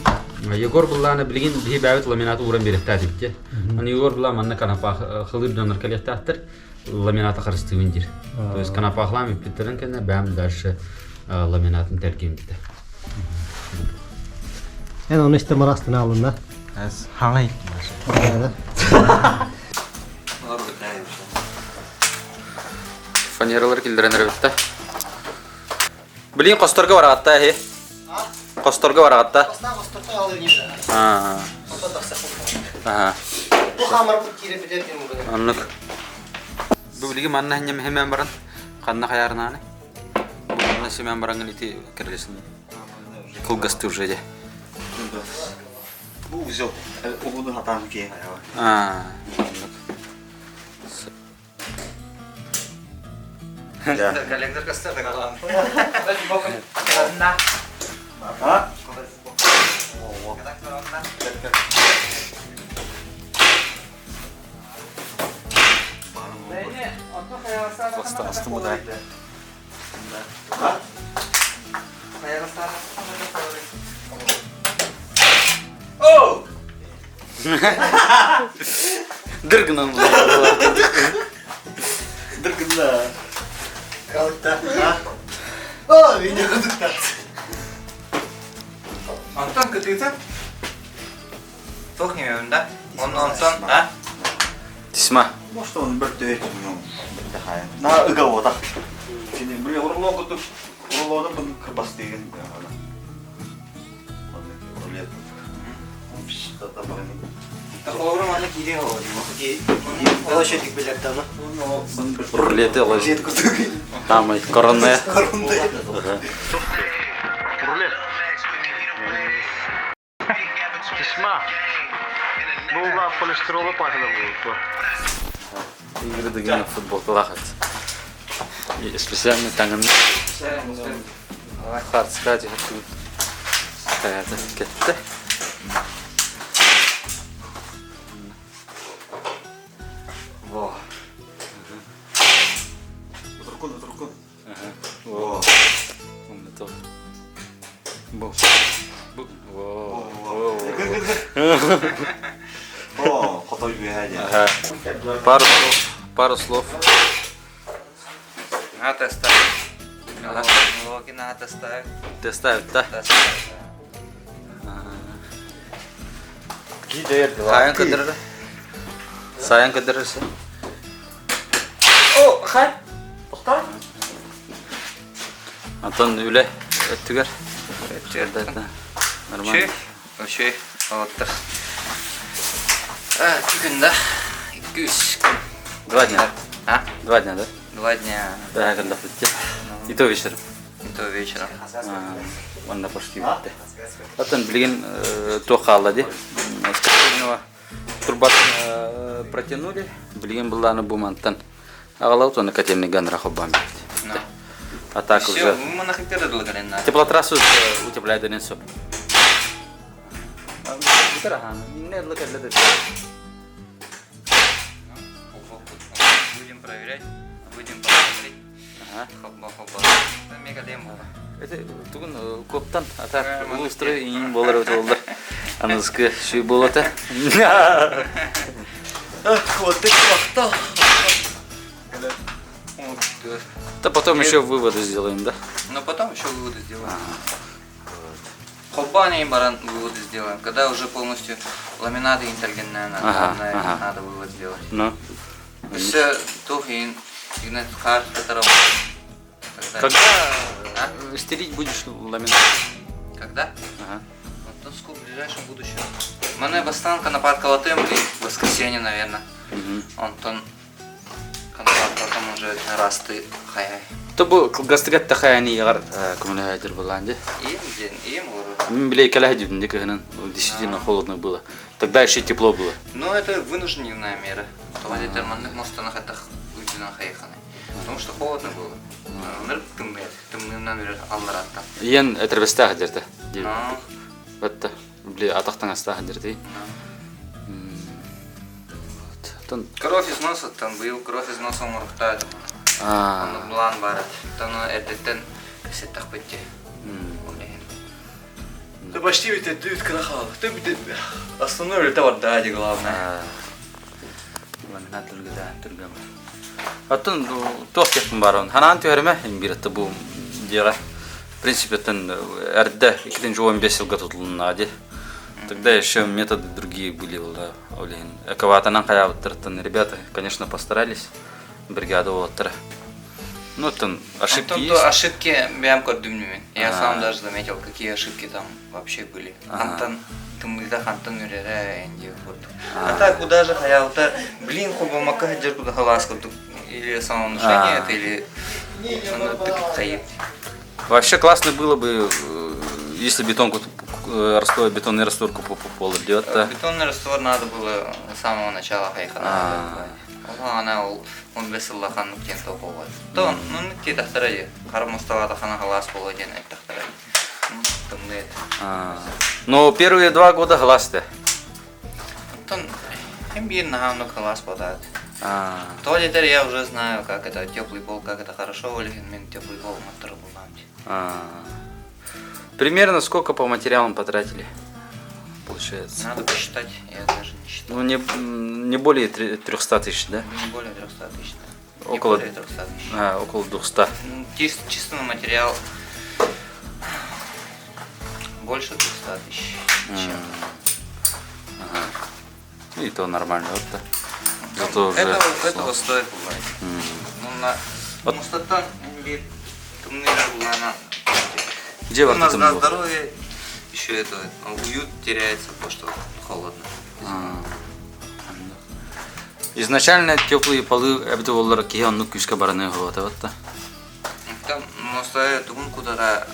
Егор булааны билигин биһи бэйэбит ламинаты ууран биэрэхтээт Аны Егор була манна канапа хылыр дьоннор кэлиэхтээхтэр. Ламината харыстыыбын диир. То есть канапаахлаан бүппүттэрин кэннэ бэйэм дальше ламинатын тэлгиэм диэтэ. Эн ону истэ марастын алынна. Хаҥай. Фанералар киллэрэн эрэбитта. Билин косторго бараҕатта эһи. Косторго бараҕатта. Аа. Бу хаамарбыт киирэ битэр Оннук. Бу билигин манна хиннем хэмэн баран ханна хаярнааны. Бу манна семен баран ити кирилесин. Кылгасты уже де. Бу узел угуну хатаан киһи Аа. Коллектор костер А? Дыргынан Дыргында. Калыкта. О, видео кудукта. Антон кытыыта? Туох ньүөмүн да? Онтон, а? Тесьма. Может, он бөртөй бэртэхайын. На ыга отах. Сини били урулуон курдук урулуону бун кырбастыгын. Рулет. Холобура манна киирии Ол еще тик билер да Рулеты ложит. Там и коронная. Тесьма. Була полистирола пахне було. Игры деген футболкалаах. Специально таҥан хартыска түһэртибит. Таята кэттэ. Во. Утуркун, утуркун. Во. Умно Бу. Бу. Во. О, хотой үөһэ диэн. Ага. Пару слов. Пару слов. Надо ставить. Милуоки надо ставить. Ты ставит, да? Сайын кыдырыр. Сайын кыдырырсы. О, хай. Тоқтар. Антон үлэ өттүгэр. Нормально. Үчүгэй. Олоттор. Күн да. 200 күн. 2 дня. А? 2 дня, да? 2 дня. Да, когда И то вечером. И то вечером. Онно почти бүттэ. Оттон билигин туох хаалла дии. Трубатын протянули. Билигин былааны бу мантан. Аҕалабыт уонна котельныйга анара холбоон биэрбит. А так Все, уже мы нахайкары дылыгаренна. теплотрассу утепляет сөп. Будем проверять, будем посмотреть. Хопба, хопба. Мега дем. Это тугун коптан, а так улустры иин болар өтө болдар. Аныскы шүй болота. Вот ты Да потом еще выводы сделаем, да? Но потом еще выводы сделаем. Хопба баран выводы сделаем. Когда уже полностью ламинаты интергенная надо, надо вывод сделать. Ну. Все тухин, игнат карт, которого. Когда стелить будешь ламинат? Когда? Ага. Вот ну, скоро, в ближайшем будущем. Мане бастан конопатка латым и в воскресенье, наверное. Онтон конопатка там уже расты хаяй. То бу кылгастыгат тахаяни ягар көмөлөһөдүр булаан дии. Им день, им город. Мин билей кэлэ дьүдүн кыһынын действительно холодно было. Тогда еще тепло было. Ну, это вынужденная мера. Тоҕо маннык мостана хатах уйдунан хайханы. Потому что холодно было. Ныр тымныр, тымнырынан үрер аллараттан. Иен этэрбэстээх дьэртэ. А. Батта. Били атахтан астаах дьэрти. Тон Кровь из носа там был, кровь из носа мурхтает. а Оннук былаан баар. Тон эрдэттэн кэсеттах битти. Да почти ведь это дают крахал. Ты основной это вот да, главное. Ламинат түргөдө түргөм. Оттон туох диэхпин баарон. Ханаан түһэримэ имбирэтте бу дьиэҕэ. В принципе, тен эрдэ 2015 сылга тутулунна дии. Тогда еще методы другие были, да, блин. Эковатанан хайаабыттарыттан ребята, конечно, постарались. Бригада уолаттара. Ну, там ошибки Антон, есть. то ошибки бэйэм көрдүм мин. Я А. сам даже заметил, какие ошибки там вообще были. Ага. Хантан тымныыта хантан үрэрэ энди вот. А так куда же хаялта, блин, хобомакка хаджар куда халас или самовнушение А. это, или ну, ты хайып. Вообще классно было бы, если бетонку, раствор, бетонный раствор по полу делать, да. Бетонный раствор надо было с самого начала хайхана. А. Она он бесылла ханнык тен тоқуға. То, ну, те тахтара Хар мостала хана халас болу ден тахтара. Тымны это. А. Но первые 2 года глаз-то. Оттон им биир наһаа халас бодат. А. То теперь я уже знаю, как это теплый пол, как это хорошо, или мен теплый пол мотор А. Примерно сколько по материалам потратили? Получается. Надо посчитать, я даже не считал. Ну, не, не более 300 тысяч, да? Не более 300 тысяч, да. Около- Не более 300 тысяч. А, около 200. Ну, чисто на материал больше 200 тысяч. Чем. И то нормально вот да. Зато уже Этого, этого стоит бывает. Ну, на Вот. мустаттан биир тымныы булана. Где У нас вартытым на был? здоровье еще это уют теряется, потому что холодно. Изначально теплые полы эбитэ буоллар киһи оннук күүскэ бараныа буолуо вот да. Там муста тугун кудара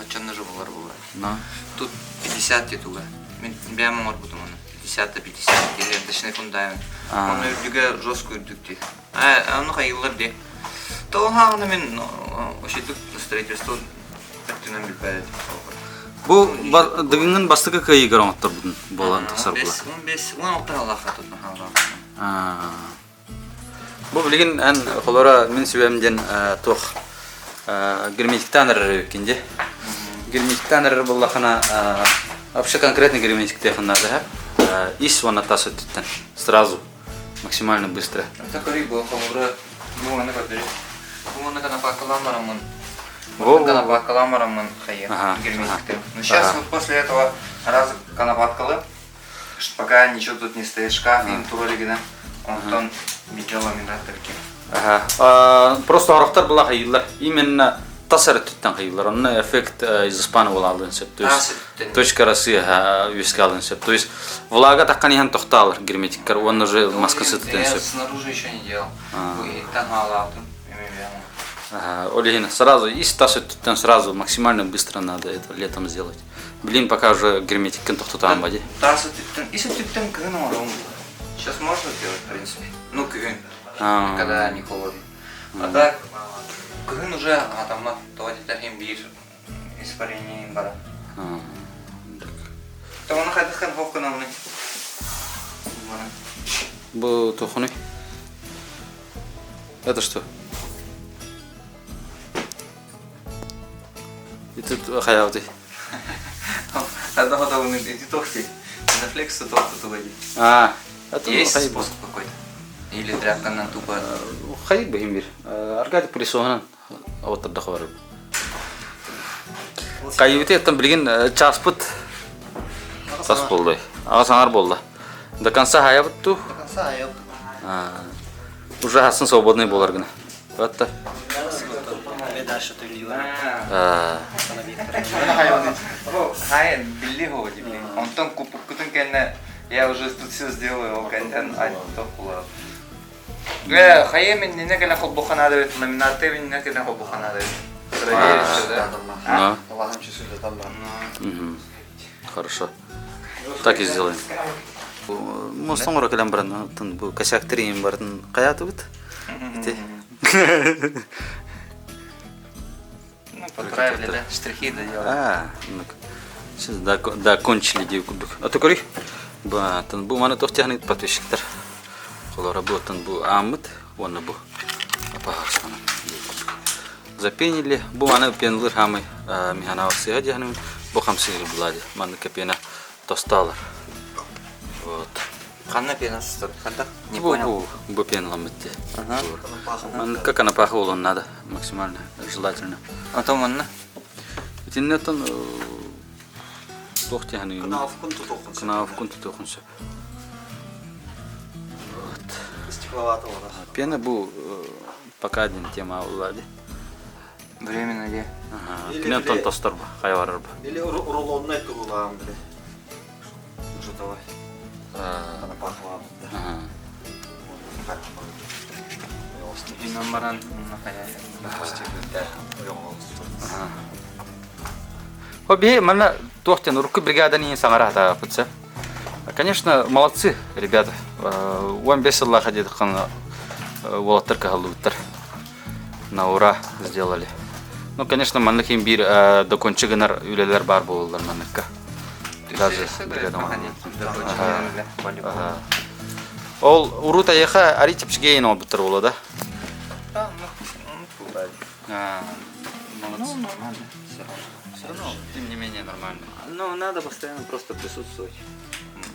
оччонно же булар була. Но. Тут 50 титуга. Мин бэйэм оҥорбутум ону. 50 да 50 ленточный фундамент. А. Оны үрдүгэ жестко үрдүк дии. Э, ону хайыллар дии. Тоҕо мин ошитик строительство өттүнэн билбэт Бу дыгыҥҥын бастакы кыайыыгар оҥотторбутун буолан тахсар була. 15, 16 аллаха тут Бу билигин эн холоро мин сүбэм диэн туох герметиктаан эрэр эбиккин дии. Герметиктаан эрэр буоллахына вообще конкретно герметиктиэхин наада ис уонна тас өттүттэн сразу максимально быстро. Это көрүй бу холобура бу маны көрдөрүү. Бу маны конопакалаан бараммын. Конопакалаан бараммын хайы герметикты. Но сейчас вот после этого раз конопаткалы Пока ничего тут не стоит, шкаф им туралигина, онтон видео ламинат таким. Ага. Просто орохтор была хайылар. Именно тас өттүттэн хайылар. Онно эффект из испана буолаалын сөп. То есть точка росы үөскэ алын сөп. То есть влага таххан иһэн тохтаалар герметиккар. Уонна уже маска сытытын Я сөп. снаружи еще не делал. Таҥаалаабытым. Ага. Ол иһин сразу ис тас өттүттэн сразу максимально быстро надо это летом сделать. Блин, пока уже герметиккин тохтотаан бади. Тас өттүттэн, ис өттүттэн кыһын оҥоруом. Сейчас можно сделать, в принципе. Ну, кыһын. Когда не холодно. А так, кыһын уже атаммат, тоҕо диэтэхин биир испарение бара. Тоҕону хайдаххан хоп гынамный? Бу тухуну. Это что? И тут хаявды. Одного того иди тохти. На флекс тохту тугади. А, это Есть способ какой-то? Или тряпка тупо? Хайык бэһин бир. Аркадий пылесоһунан оттурдах барып. Кайыбыты еттен билигин часпыт тас болду. Ага саңар болду. До конца хаябыт ту. До конца хаябыт. Уже хасын свободный болар гына. Вот Дальше төлүөр. Хай, билли ходи, блин. Онтон купуккутун кэннэ я уже тут все сделаю, ол кэнтэн тоқ була. Э, хайа мен не кэлэн холбуха надо бит, ламинаты мен не кэлэн холбуха надо бит. Проверить все, да? Да. Хорошо. Так и сделаем. Мостон оро кэлэн баран бу косяк тириин барын каятыбыт. Ити. Ну, поправили, да? Штрихи доделали. А, ну сейчас докончили дии курдук. А то көрүй. Бу бу маны туох техник подписчиктар. Холора бу бу ааммыт, уонна бу апаһарсана. Запенили. Бу маны пенлыр хамы михана сыга диһаным бу хамсыгыр булади. Маны пена тосталар. Вот. Ханна пена состар? Ханна? Не бу, понял. Бу, бу пеналаммыт. Ага. Как она пахла, надо максимально, желательно. А то манна? Итиннеттэн туох диһаны Кынаавкын тутуоххун сөп. Кынаавкын тутуоххун сөп. Стекловато олорор. Пена бу пока один тема улади. Временно де. Ага. Или Кинен тон били- тостор бу, хайварар бу. Или рулоннай тугулаан били. Уже давай. Ана пахлаан. Ага. Инан баран Хо би манна туохтен урукку бригаданы иин саҥара сатаабыт Конечно, молодцы ребята. 15 сыллаах диэтэххинэ уолаттар кыһаллыбыттар. На ура сделали. Ну, конечно, маннык иин биир докончу гынар үлэлэр баар буолаллар манныкка. Даже бригада Ага. Ол урут айыха ари чепчигейин олбуттар буолуо да? А, молодцы. Ну, нормально. Все равно. Все равно, тем не менее, нормально. Ну, надо постоянно просто присутствовать.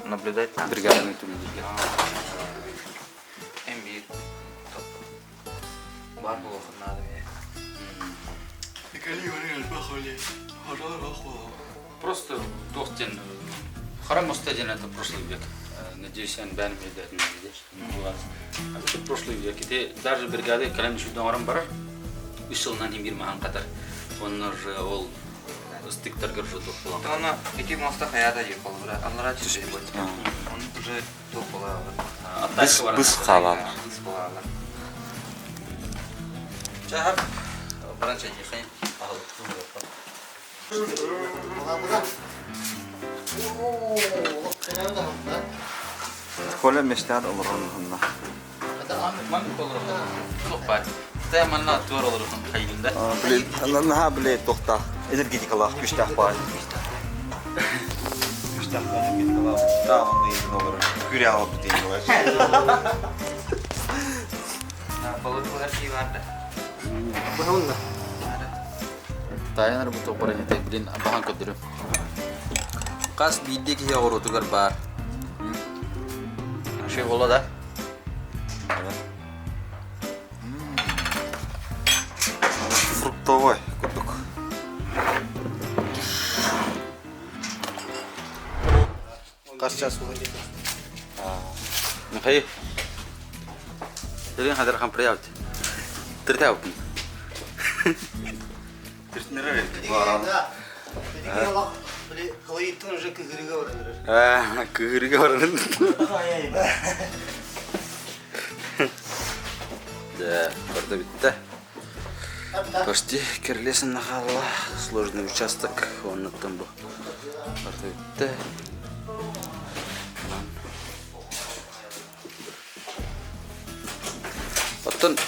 Наблюдать надо. Бригаданы Эмбир. Бар надо мне. Просто туохтен храм диэн это прошлый век. Надеюсь, эн бээн өйдөөтүн диир. Это прошлый век. Ити даже бригада кэлэн үчүгдэн оҥорон барар. Үс сылынан иһин биир маһын хатар. Онно уже ол ыстыктаргар уже туох буолан. Оны ити моста хаята дии холбура. Аллара чүчү будет. Он уже туох буолар. Быс быс хаалар. Быс буолар. Чахар баран чайдыхайын. Коля мечтает олорон онно. Блин, наһаа блин туохтаах энергетикалаах күстээх баай. Күстээх энергетикалаах. Таах онно иһин олорор. Күрэ албыт иһин Таайан бу туох баран блин бахан көрдөрүм. Хас биирдии киһи оҕуруотугар баар. Шей буолла да? Фруктовой курдук. Хас час уходит? Михаил, Ирин хадыр приявт. Тиртәүкүн. Да. Кылыйыттан уже кыгырыга баран. Кыгырыга баран. Да, барда битте. Почти керлесин нахалла. Сложный участок. Оннуттан бу. Барда битте. Оттон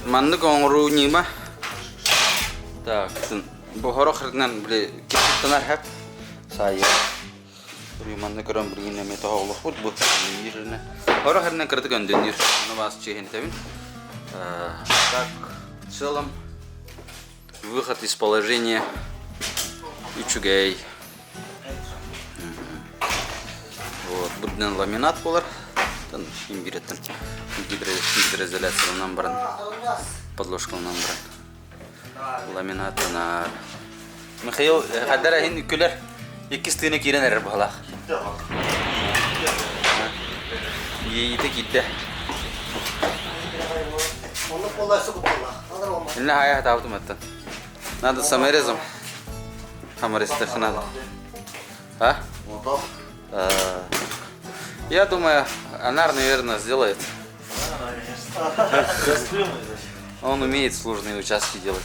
маннык оҥоруу ньыма. Так, бу хорох рынан били киттанар хэп саайы. Манны көрөн билигин эме тоһоҕолохпут бу ирне. Хорох эрнен кырдык өндөнүр. Ону бас чехинтебин. Так, в целом выход из положения үчүгэй. Вот, буднен ламинат болар. Тан имбиреттен гидроизоляцияланан баран, подложкаланан баран. Ламинат Михаил хадара хин күлер. Иккис тыына киирэн эрэр баһалаах. Иите киирдэ. Онно полностью кутталлах. Инна хая хатаабытым аттан. Надо саморезом. Саморезтер надо. А? Я думаю, Анар, наверное, сделает. Он умеет сложные участки делать.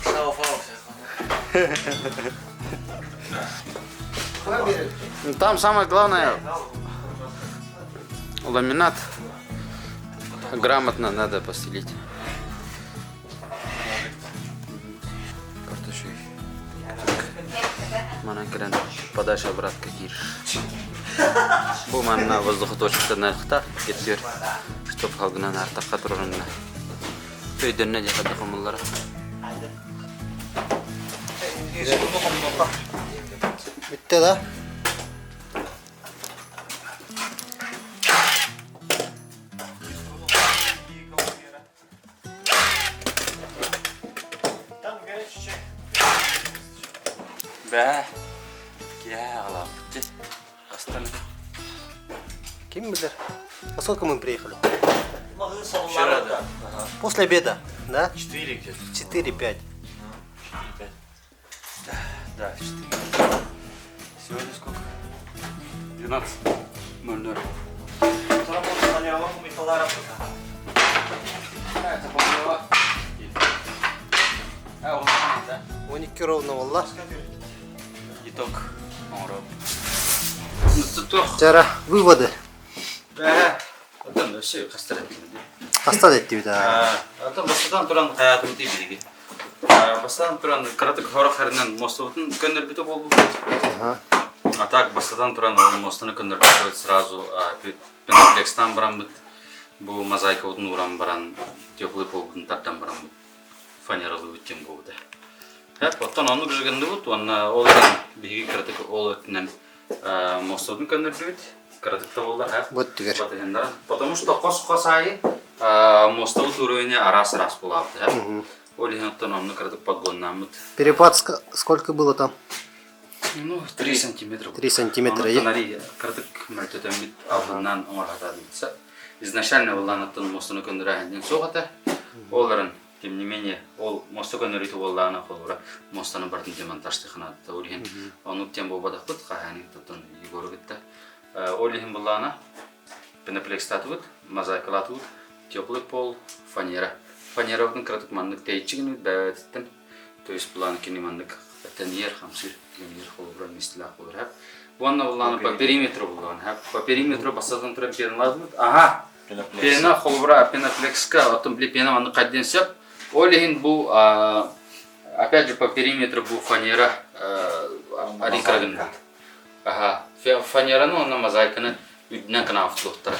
Ну, Там самое главное ламинат грамотно надо постелить. Картоши. Манан кэлэн подача обратка киир. Бу манна воздухоточката нархта кетсер, чтоб халгынан артаққа турарынна. Өйдөннө дехадда хомуллара. Bitti да? Бә. Я алапты. Астана. Ким билер? А сколько мы приехали? Вчера, да. После обеда, да? 4 где-то. 4-5. Да, 4. Сегодня сколько? 12.00. Это по-моему. А, он да? 12 ровно валла. Итог. Оҥоро. Ну, тут Жара, выводы. Бә. Оттон өссө хастар Хаста деттибит а. Оттон бастатан туран хаятын тибиги. Бастатан туран кыратык хорох харынан мостубутун көннөрбүтэ болбут. А так бастатан туран ол мостуну көннөрбүтэ сразу пеноплекстан бараммыт. Бу мозаикабытын уран баран теплый полбутун тардан бараммыт. Фанералы үттен болду. Хеп, оттон оннук жыгындыбыт, уонна ол эрэн биһиги кыратык ол өттүнэн мостубутун көннөрдүбүт. Кыратык да буолла, хэп. Вот түгэр. Потому что хос-хос аайы мостубут уровень араас-араас буолаабыт, хэп. Ол иһин оттон онну кыратык подгоннааммыт. Перепад сколько было там? Ну, 3 сантиметра. 3 сантиметра. Ону кыратык мөлтөтөммүт албыннаан оҥорһатаабытса. Изначально былаанаттан муостаны көннөрөөһүннэн суох этэ. Ол эрэн, тем не менее, ол муоста көннөрүүтэ буоллаҕына холобура муостаны барытын демонтажтыханаатта. Ол иһин оннук тем буолбатахпыт, хаһаайын туттан Егору кытта. Ол иһин былаана пеноплекстаатыбыт, мозаикалаатыбыт, теплый пол, фанера. Фанерабытын кыратык маннык тэйиччи гынабыт бэйэбититтэн. То есть былаан кини маннык тэнийэр, хамсыыр, тэнийэр холобура миэстэлээх буолар. Уонна буллааны по периметру буллаан. По периметру бастатан туран пеналаатыбыт. Ага. Пена холобура пеноплекска, оттон били пена маннык хайдыан сөп. Ол иһин бу опять же по периметру бу фанера арикра гыннат. Аха. Фанераны уонна мозаиканы үрдүнэн канафтуохтара.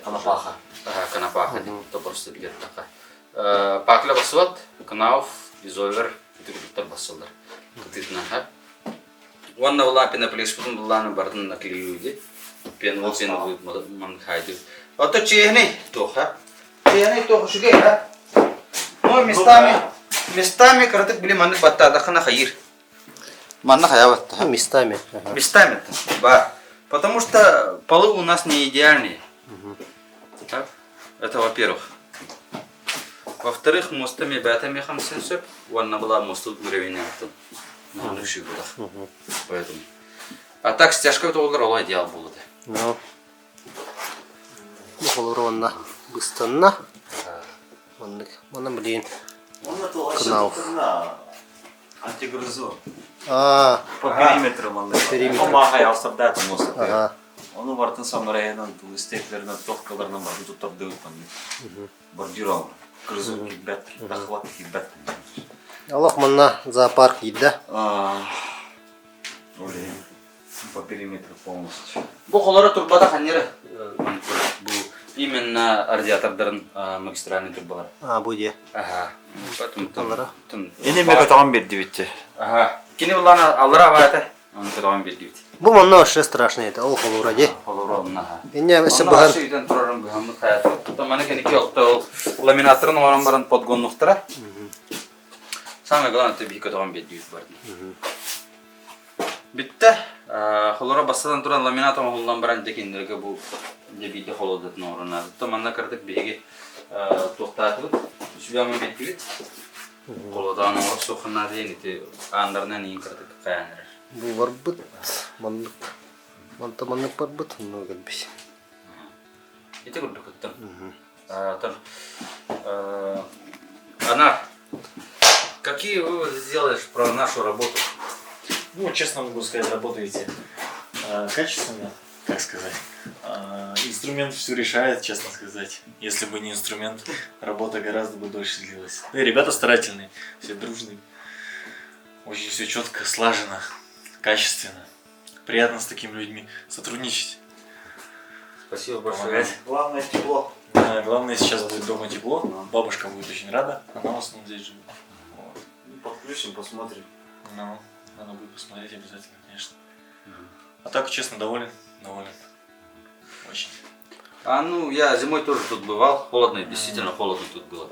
Канапаха. Аха, канапаха диэн просто билеттаха. Пакля бассыбат, Кнауф, Изовер итигиттэр бассылар. Кытыытынан Уонна була пеноплеспутун буллааны барытын наклеюли. Пен ол сен ман хайды. Ото чиэһинэй туоха. Чиэһинэй туох үчүгэй ha. Ну местами местами кыратык били маннык баттаадахына хайыр. Манна хайа батта. Местами. Местами ба. Потому что полы у нас не идеальные. Так? Это во-первых. Во-вторых, мостами бээтэ хамсын сөп, уонна была мосту уровень аттын. Поэтому. А так стяжка олар олай идеал болады. Ну. Холор онна быстанна. Оннук. Манна блин. Кнауф. Антигрызу. А, По периметру маннык. По периметру. Омаха ялсырдат мост. Ага. Ону бартын самарайынан стеклеринен тохкаларынан барды туттарды маннык. Бордюр Грызу килбэт, захват килбэт. Алох манна зоопарк да? Блин, по периметру полностью. Бу холоро турбата ханнера. Бу именно радиатордарын магистральный турбалар. А, бу де. Ага. Потом Аллара. Эне ме көтөҕөн бердибитти. Ага. Кини буллана аллара баата. Оны көтөҕөн бердибит. Бу манна вообще страшно это. Ол холура де. Холоро онна. Инне өссө быһан. Үйден турарын быһаммыт хаяты. Маны кеники отто ламинаторын оҥорон баран подгоннуктара. Самое главное, это биһи көтөҕөн бердибит бардын. Бүттэ. Холоро бастатан туран ламинат оҥоһуллан баран дьэ кинилэргэ бу дьэ биирдэ холодотун оҥорон То манна кыратык биһиги туохтаатыбыт, сүбэҕин биэрдибит. Холодаан оҥорор суоххунаа диэн ити аандарынан иин кыратык хайаан эрэр. Бу барбыт, маннык, манта маннык барбыт, онно кэлбит. Ити курдук ыттым. Анар, какие выводы сделаешь про нашу работу? Ну, честно могу сказать, работаете качественно, как сказать. Инструмент все решает, честно сказать. Если бы не инструмент, работа гораздо бы дольше длилась. Да и ребята старательные, все дружные. Очень все четко, слаженно, качественно. Приятно с такими людьми сотрудничать. Спасибо большое. Помогать. Главное тепло. Да, главное сейчас будет дома тепло. Бабушка будет очень рада. Она в основном здесь живет. Вот. Ну, подключим, посмотрим. Ну, надо будет посмотреть обязательно, конечно. А так, честно, доволен. Доволен. Очень. А ну, я зимой тоже тут бывал. Холодно, действительно холодно тут было.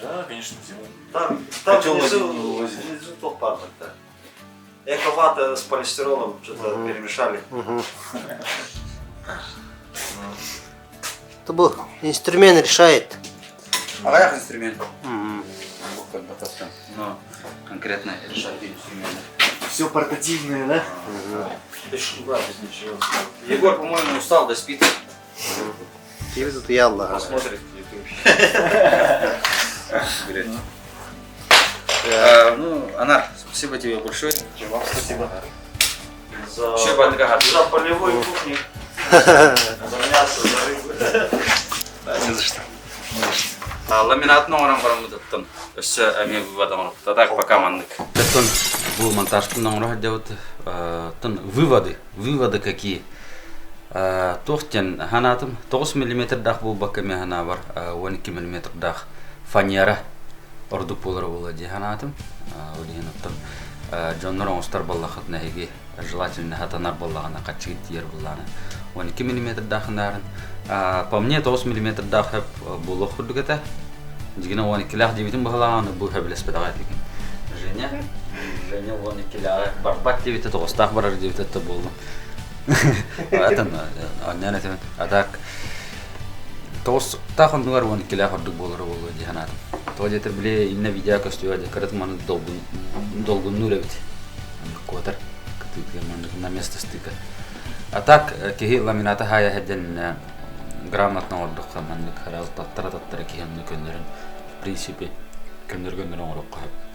Да, конечно, зимой. Там, там Котел внизу, один не вылазит. внизу топ да. Эковата с полистиролом что-то перемешали. Это был инструмент решает. А как инструмент? Но конкретно решать инструмент. Все портативное, да? Без шуба, без ничего. Егор, по-моему, устал, да спит. Тебе тут я Аллах. Посмотрит YouTube. Говорит. Ну, Анар, спасибо тебе большое. Вам спасибо. За, Еще бандыга за полевую кухню. За мясо, за рыбу. Да, не за что. Не за что. Ламинатын оҥорон бараммытыттан өссө эмиэ вывод оҥоробут. Так пока маннык. Тон бу монтажтын оҥоро сылдьабыт. Тон выводы, выводы какие? Туох диэн санаатым 9 миллиметрдаах буолбакка эмиэ санаабар 12 миллиметрдаах фанера ордук буолара буолуо дии санаатым. Ол иһин оттон дьоннор оҥостор буоллаххытына эһиги желательно сатанар буоллаҕына хаччыгыт тиийэр буоллаҕына 12 миллиметрдаахындаарын по мне 9 миллиметрдаах хөп буолуох курдук этэ. Дьигинэ 12-лээх диэбитим быһалааҕын бу сөбүлэспэтэҕэ этигин. Женя? Женя 12-лээҕи барбат диэбитэ, тоҕустаах барар диэбитэ да буоллун. Атын онньоон этим. А так тоҕустаах оннугар 12-лээх ордук буолара буолуо дии санаатым. Тоҕо диэтэр били иннэ видео көстүө дии кырат маны долгун долгуннуур эбит. Куотар кытыытыгар маннык на место стыка. А так киһи ламината хаайа сылдьан грамотно оҥордоххо маннык харал таттара таттара киһи онно көннөрөн в принципе көннөр көннөр оҥоруохха сөп.